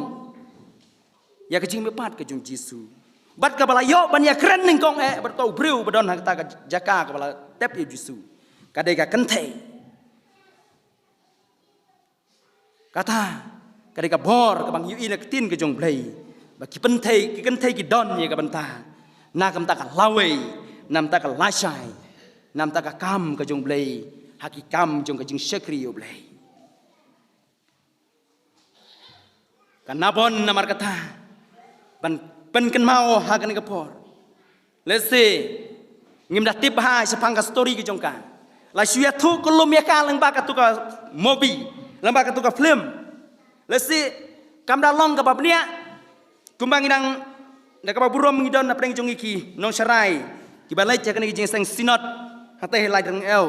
ïa ka jingmihpat ka jong u Jisu, bad kaba la ïoh ban ïakren nyngkong eh bad uta u briew ba don ha kata ka jaka kaba la tep ïa u Jisu, ka dei ka kynthei. Kata ka dei ka bor kaba ngi ïohi na ka ktien ka jong U Blei, ba ki kynthei, ki kynthei ki don ïa ka bynta na ka bynta ka lawei, na ka bynta ka lashai, na ka bynta ka kam ka jong U Blei, ha ki kam jong ka jingshakri ïa U Blei. Ka Nabon namar kata, ban pynkynmaw ha kane ka por, lehse ngim da tip bha shaphang ka story ka jong ka. La shu ïathuh ka lum ïa ka lyngba katu ka movie, lyngba katu ka film. Lehse kam da long kaba bniah, kumba ngi nang da kaba burom ngi don na pdeng jong ngi ki nongsharai kiba leit ha kane ka jingïaseng synod hangtei ha Laitryngew,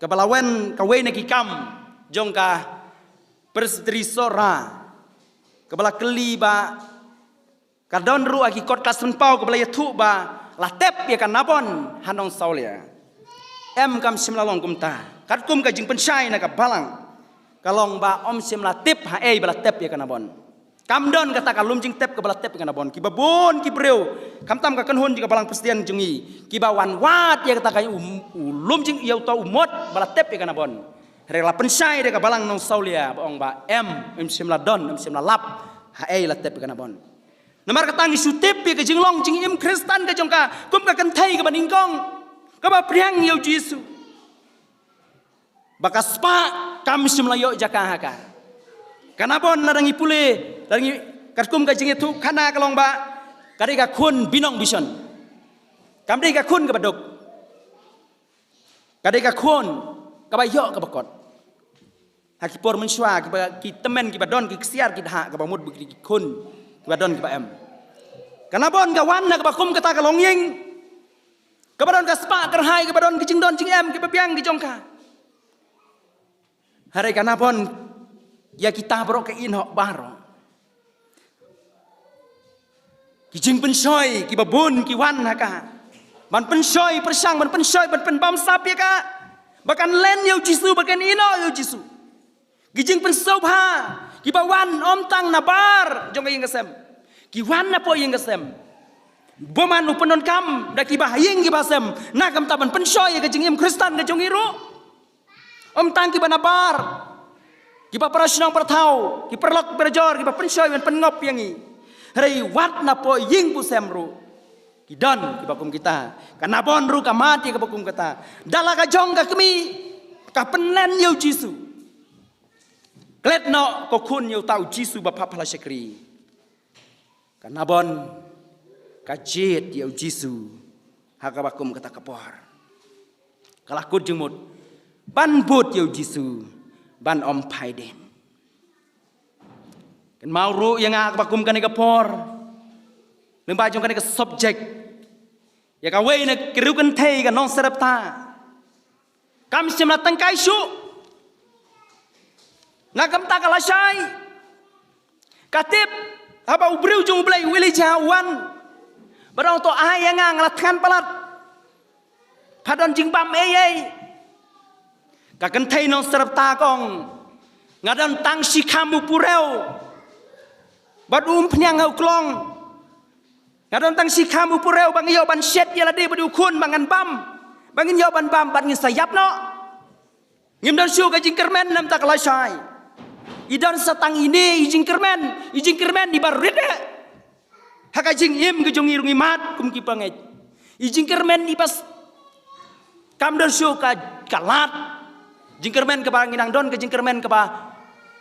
kaba la wan kawei na ki kam jong ka Presbytery Sohra, kaba la kylli ba ka don ruh ha ki kot Klas Pynpaw kaba la ïathuh ba la tep ïa ka Nabon ha Nongsawlia. Em, kam shym la long kumta. Katkum ka jingpynshai na ka balang, ka long ba ym shym la tip haei ba la tep ïa ka Nabon. Kam don kata ka lum jingtep kaba la tep ïa ka Nabon. Kiba bun ki briew, khamtam ka kynhun jong ka balang Khristan jong ngi, kiba wan wad ïa kata ka u, u lum jing, ïa uta u mot ba la tep ïa ka Nabon. Hynrei la pynshai da ka balang Nongsawlia ba ong ba em, ym shym la don, ym shym la lap haei la tep ïa ka Nabon. Namar kata ngi shu tip ïa ka jinglong jingim Khristan ka jong ka kum ka kynthei kaba nyngkong, kaba pdiang ïa u Jisu. Ba ka spah kam shym la ïoh jaka ha ka. Ka Nabon lada ngi pule, lada ngi, katkum ka jingïathuhkhana ka long ba ka dei ka khun binong bishon. Kam dei ka khun kaba duk. Ka dei ka khun kaba ïoh kaba kot. Ha ki por mynshuwa, kiba, ki tymmen kiba don ki ksiar ki dha kaba mut ba ki khun kiba don kiba em. Ka Nabon ka wan na kaba kum kata ka longïing, kaba don ka spah kyrhai, kaba don ki jingdon jingem kiba biang ki jong ka. Hynrei ka Nabon, ïa kita baroh ka ïehnoh baroh. Ki jingpynshoi kiba bun ki wan ha ka ban pynshoi pyrshang, ban pynshoi, ban pynbamsap ïa ka ba kan len ïa u Jisu, ba kan ïehnoh ïa u Jisu. Ki jingpynsngewbha kiba wan ym tang nabar jong ka ïing ka sem, ki wan napoh ïing ka sem. Bymman u pyndonkam da kiba ha ïing kiba ha sem na ka bynta ban pynshoi ïa ka jingim Khristan ka jong ngi ruh. Ym tang kiba nabar, kiba para shnong para thaw, ki paralok parajor, kiba pynshoi ban pynngop ïa ngi. Hynrei wat napoh ïing bad sem ruh ki don kiba kum kita. Ka Nabon ruh ka mad ïa kaba kum kata. Da la ka jong ka kmie, ka pynlen ïa u Jisu. Klet noh ko khun ïa uta u Jisu ba phah pha la shakri. Ka Nabon ka jied ïa u Jisu ha kaba kum kata ka por. Ka la kut jingmut ban bud ïa u Jisu ban ym phai dien. Kynmaw ruh ïa nga ha kaba kum kane ka por, lyngba jong kane ka subject, ïa kawei na ki riewkynthei ka nongsyripta. Kam shym la tyngkai shuh. Na ka bynta ka lashai, ka tip haba u briew jong U Blei u Elijah u wan, bad u ong, to ai ïa nga, nga la thngan palat, pha don jingbam ei ei. Ka kynthei nongsyripta ka ong, nga don tang shi kham u purew bad u umphniang ha u klong. Nga don tang shi kham u purew ba nga ïoh ban shet ïa lade bad u khun ba ngan bam, ba ngin ïoh ban bam bad ngin sa ïap noh. Ngim don shuh ka jingkyrmen namar ka lashai. I don sa tang ine i jingkyrmen, i jingkyrmen iba rit eh. Ha ka jingim ka jong i ruh ngi mad kum ki pangeit. I jingkyrmen iba s-, kam don shuh ka, ka lad. Jingkyrmen kaba ngi nang don ka jingkyrmen kaba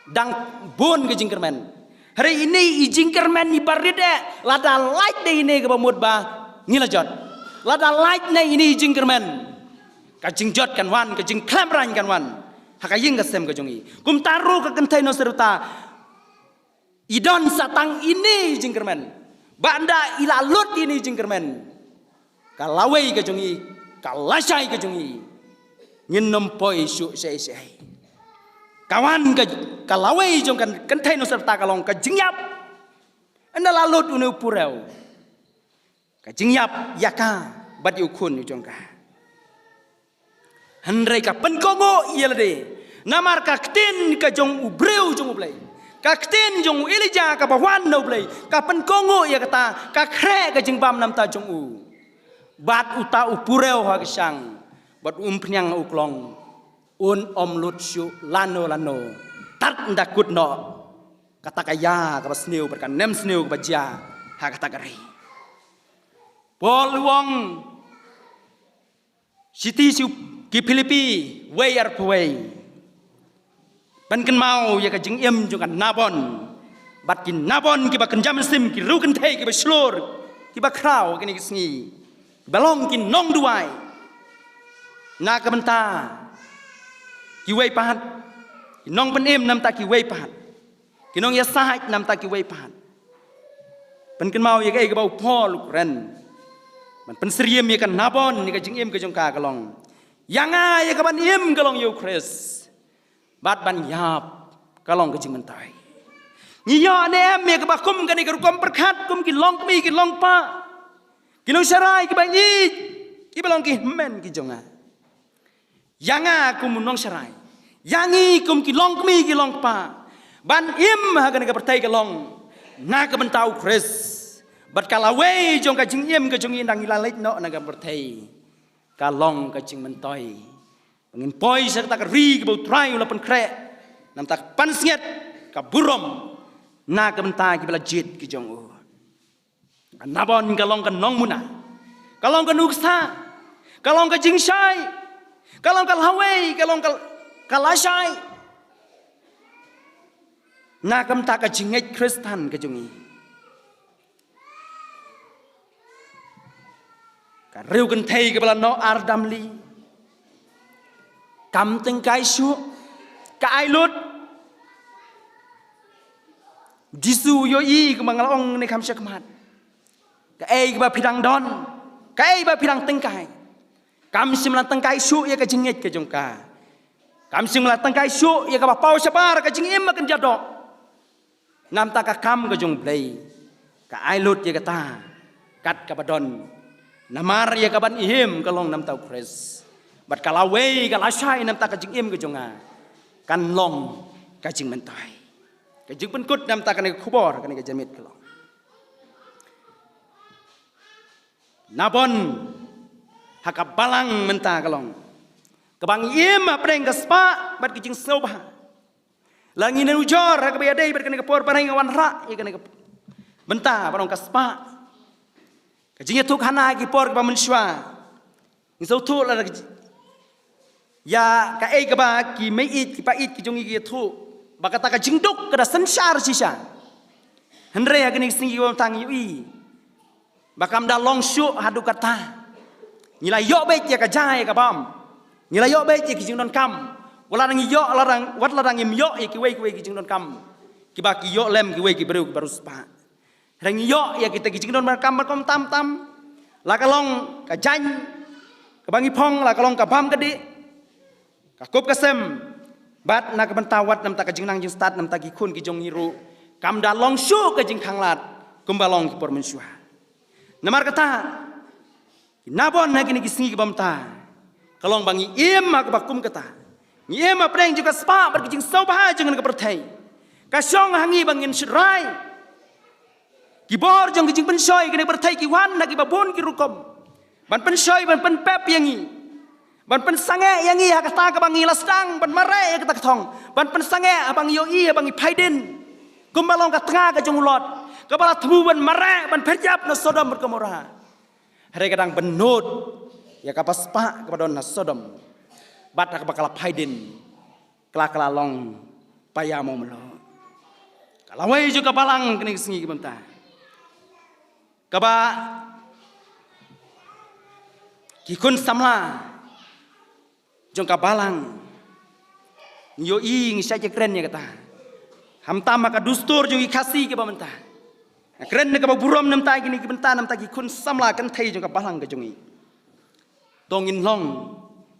dang bun ka jingkyrmen. Hynrei ine i jingkyrmen iba rit eh, lada lait da ine kaba mut ba ngi la jot. Lada lait na ine i jingkyrmen, ka jingjot kan wan, ka jingkhlem rain kan wan ha ka ïing ka sem ka jong i. Kumta ruh ka kynthei nongsyripta, i don sa tang ine i jingkyrmen. Bad ynda i la lut ine i jingkyrmen, ka lawei ka jong i, ka lashai ka jong i, ngin ym poi shuh shaei shaei. Ka wan ka, ka lawei jong ka kynthei nongsyripta ka long ka jingïap. Ynda la lut une u purew, ka jingïap ïa ka bad ïa u khun u jong ka. Hynrei ka pynkohnguh ïa lade namar ka ktien ka jong u briew jong U Blei. Ka ktien jong u Elijah kaba wan na U Blei, ka pynkohnguh ïa kata, ka khreh ka jingbam namar jong u. Bad uta u purew ha ka shang, bad u umphniang ha u klong, un ym lut shuh lano lano tad ynda kut noh kata ka ïa kaba sniew bad ka nemsniew kaba jia ha kata ka ri. Paul u ong, shithi sha ki Philippi wei arphew wei, pynkynmaw ïa ka jingim jong ka Nabon bad ki Nabon kiba kynja mynsiem, ki riewkynthei kiba shlur, kiba khraw ha kine ki sngi, kiba long ki nongduwai. Na ka bynta kiwei pat, ki nongpynim namar kiwei pat, ki nongïasaid namar kiwei pat. Pynkynmaw ïa kaei kaba u Paul u kren ban pynsyriem ïa ka Nabon, ïa ka jingim ka jong ka, ka long, ïa nga ïa kaban im ka long ïa u Khrist, bad ban ïap ka long ka jingmyntoi. Ngi ïoh ne em ïa kaba kum kane ka rukom pyrkhat kum ki longkmie ki longkpa, ki nongsharai kiba ïeit, kiba long ki hynmen ki jong nga? Ïa nga kum u nongsharai, ïa ngi kum ki longkmie ki longkpa, ban im ha kane ka pyrthei ka long na ka bynta u Khrist. Bad ka lawei jong ka jingim ka jong ngi ynda ngi la leit noh na ka pyrthei, ka long ka jingmyntoi. Ngin poi sha kata ka ri kaba u Trai u la pynkhreh, namar ka pansngiat, ka burom na ka bynta kiba la jied ki jong u. Ka Nabon ka long ka nongmuna, ka long ka nuksa, ka long ka jingshai, ka long ka lawei, ka long ka, ka lashai na ka bynta ka jingngeit Khristan ka jong ngi. Ka riewkynthei kaba la noh ar damli, kam tyngkai shuh, ka ai lut. Jisu u ïohi, kumba nga la ong ne kham shakhmat, kaei kaba phi dang don, kaei ba phi dang tyngkai, kam shym la tyngkai shuh ïa ka jingngeit ka jong ka. Kam shym la tyngkai shuh ïa kaba paw shabar, ka jingim ba kynja doh. Namar ka kam ka jong U Blei, ka ai lut ïa kata kat kaba don. Namar ïa kaban im ka long namar u Khrist. Bad ka lawei, ka lashai namar ka jingim ka jong nga, kan long ka jingmyntoi. Ka jingpynkut namar kane ka khubor, kane ka janmiet ka long, Nabon ha ka balang mynta ka long kaba ngi im hapdeng ka spah bad ka jingsngewbha. La ngi nujor ha kaba ïadei bad kane ka por, ba nga wanrah ïa kane ka bynta ba long ka spah. Ka jingïathuhkhana ha ki por kiba mynshuwa, ngi sngewthuh lada ka ji-, ïa kaei kaba ki meiieid ki paieid ki jong ngi ki ïathuh. ba kata ka jingduk ka da synshar shisha. Hynrei ha kine ki sngi kiba mynta ngi ïohi ba kam da long shuh haduh katta. Ngi la ïoh beit ïa ka ja ïa ka bam. Ngi la ïoh beit ïa ki jingdonkam. Wat la dang ïoh, la dang, wat la dang ngim ïoh ïa kiwei kiwei ki jingdonkam kiba ki ïoh lem kiwei ki briew kiba riewspah. Hynrei ngi ïoh ïa kita ki jingdonkam ba kum tam tam. La ka long ka jaiñ kaba ngi phong, la ka long ka bam ka dih, ka kup ka sem, bad na ka bynta wat na bynta ka jingnang jingstad na bynta ki khun ki jong ngi ruh, kam da long shuh ka jingkhanglad kumba long ki por mynshuwa. Namar kata, ki nabon ha kine ki sngi kiba mynta, ka long ba ngi im ha kaba kum kata. Ngi im hapdeng jong ka spah bad ka jingsngewbha jong ka pyrthei. Ka shong ha ngi ba ngin shynrai ki bor jong ki jingpynshoi kane ka pyrthei ki wan na kiba bun ki rukom ban pynshoi, ban pynpep ïa ngi, ban pynsangeh ïa ngi ha kata kaba ngi la sdang ban mareh ïa kata ka thong, ban pynsangeh haba ngi ïohi, haba ngi phai dien, kumba long ka tnga ka jong u Lot kaba la thmu ban mareh, ban pyrjap na Sodom bad Gomorrah. Hynrei ka dang bynnud ïa kaba spah kaba don na Sodom, bad ha kaba ka la phai dien, ka la, ka la long païa mo mluh. Ka lawei jong ka balang kine ki sngi kiba mynta, kaba ki khun samla jong ka balang, ngi ïohi, ngi shait kren ïa kata. Khamtam ha ka dustur jong ki Khasi kiba mynta, nga kren da kaba burom na bynta kine kiba mynta, na bynta ki khun samla kynthei jong ka balang ka jong ngi. To ngin long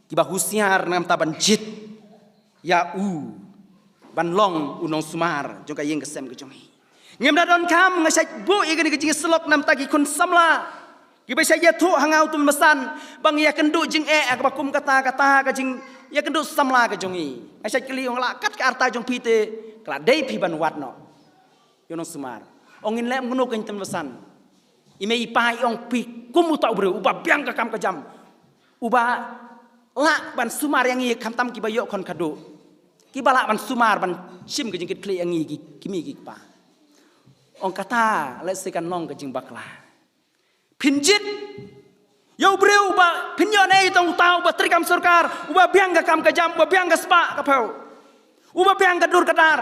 kiba husiar na bynta ban jied ïa u ban long u nongsumar jong ka ïing ka sem ka jong ngi. Ngim da donkam, nga shait buh ïa kane ka jingïasyllok na bynta ki khun samla kiba shait ïathuh ha nga, uto u mei basan, ba ngi ïakynduh jingeh ha kaba kum kata, kata ka jingïakynduh samla ka jong ngi. Nga shait kylli, ong la kat ka rta jong phi te, ka la dei phi ban wad noh ïa u nongsumar. Ong ngin leh kumno, kynthei mei basan. I mei i pa i ong, phi kum uta u briew uba biang ka kam ka jam, uba lah ban sumar ïa ngi, khamtam kiba ïoh khon khadduh, kiba lah ban sumar ban shim ka jingkitkhlieh ïa ngi ki kmie ki kpa. Ong kata lehse kan long ka jingbakla. Phin jied ïa u briew uba phin ïoh ne ïa uta uba treikam sorkar, uba biang ka kam ka jam, uba biang ka spah ka phew, uba biang ka dur ka dar.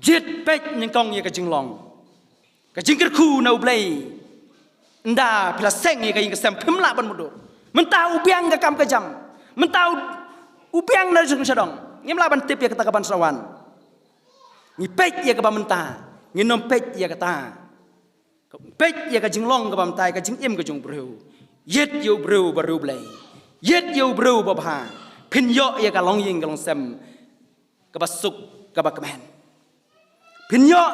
Jied, peit nyngkong ïa ka jinglong, ka jingkyrkhu na U Blei. Ynda phi la seng ïa ka ïing ka sem, phim lah ban mutdur. Mynta u biang ka kam ka jam, mynta u, u biang na shong sha dong, ngim lah ban tip ïa kata ka ban sa wan. Ngi peit ïa kaba mynta, ngin ym peit ïa kata. Peit ïa ka jinglong kaba mynta, ïa ka jingim ka jong u briew. Jied ïa u briew ba riewblei, jied ïa u briew ba bha, phin ïoh ïa ka longïing ka longsem kaba suk kaba kmen. Phin ïoh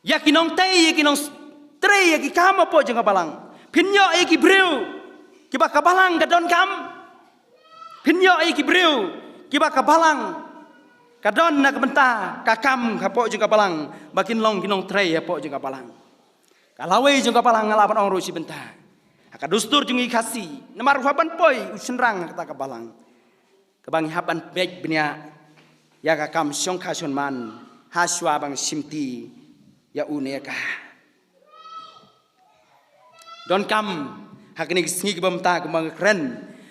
ïa ki nongtei, ïa ki nongtrei ïa ki kam hapoh jong ka balang. Phin ïoh ïa ki briew kiba ka balang ka donkam. Phin ïoh ïa ki briew kiba ka balang ka don na ka bynta ka kam hapoh jong ka balang, ba kin long ki nongtrei hapoh jong ka balang. Ka lawei jong ka balang, nga lah ban ong ruh shi bynta, ha ka dustur jong ngi Khasi, namar u hap ban poi u shynrang ha kata ka balang, kaba ngi hap ban peit bniah ïa ka kam shongkha shonman, ha shuwa ban shimti ïa une ïa ka. Donkam ha kine ki sngi kiba mynta, kumba nga kren,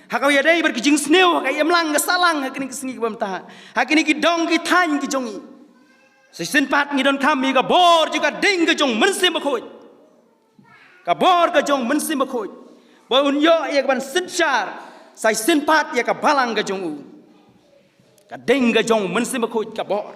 ha kaba ïadei bad ki jingsniew, ha ka imlang ka sahlang, ha kine ki sngi kiba mynta, ha kine ki dong ki thaiñ ki jong ngi, sa shisien pat ngi donkam ïa ka bor jong ka ding ka jong u Mynsiem Bakhuid. Ka bor ka jong u Mynsiem Bakhuid, ba un ïoh ïa ka ban synshar sa shisien pat ïa ka balang ka jong u. Ka ding ka jong u Mynsiem Bakhuid ka bor.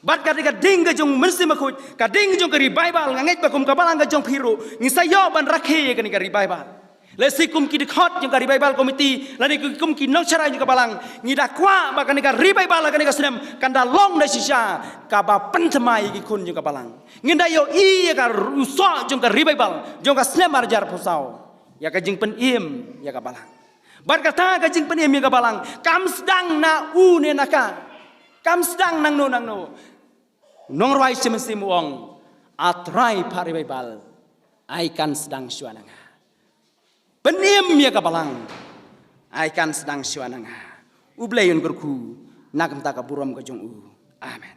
Bad ka dei ka ding ka jong u Mynsiem Bakhuid, ka ding jong ka revival, nga ngeit ba kum ka balang ka jong phi ruh ngi sa ïoh ban rakhe ïa kane ka revival. Lehse kum ki dkhot jong ka revival committee lane kum ki nongshakri jong ka balang, ngi da kwah ba kane ka revival ha kane ka snem kan da long da shisha kaba pynthymmai ïa ki khun jong ka balang. Ngin da ïohi ïa ka rusoh jong ka revival jong ka snem ar hajar arphew saw, ïa ka jingpynim ïa ka balang. Bad kata ka jingpynim ïa ka balang kam sdang na u ne na ka, kam sdang nangno nangno. U nongrwai shi mynsiem u ong, A Trai, phah revival, ai kan sdang shuwa na nga. Pynim ïa ka balang, ai kan sdang shuwa na nga. U Blei un kyrkhu na ka bynta ka burom ka jong u. Amen.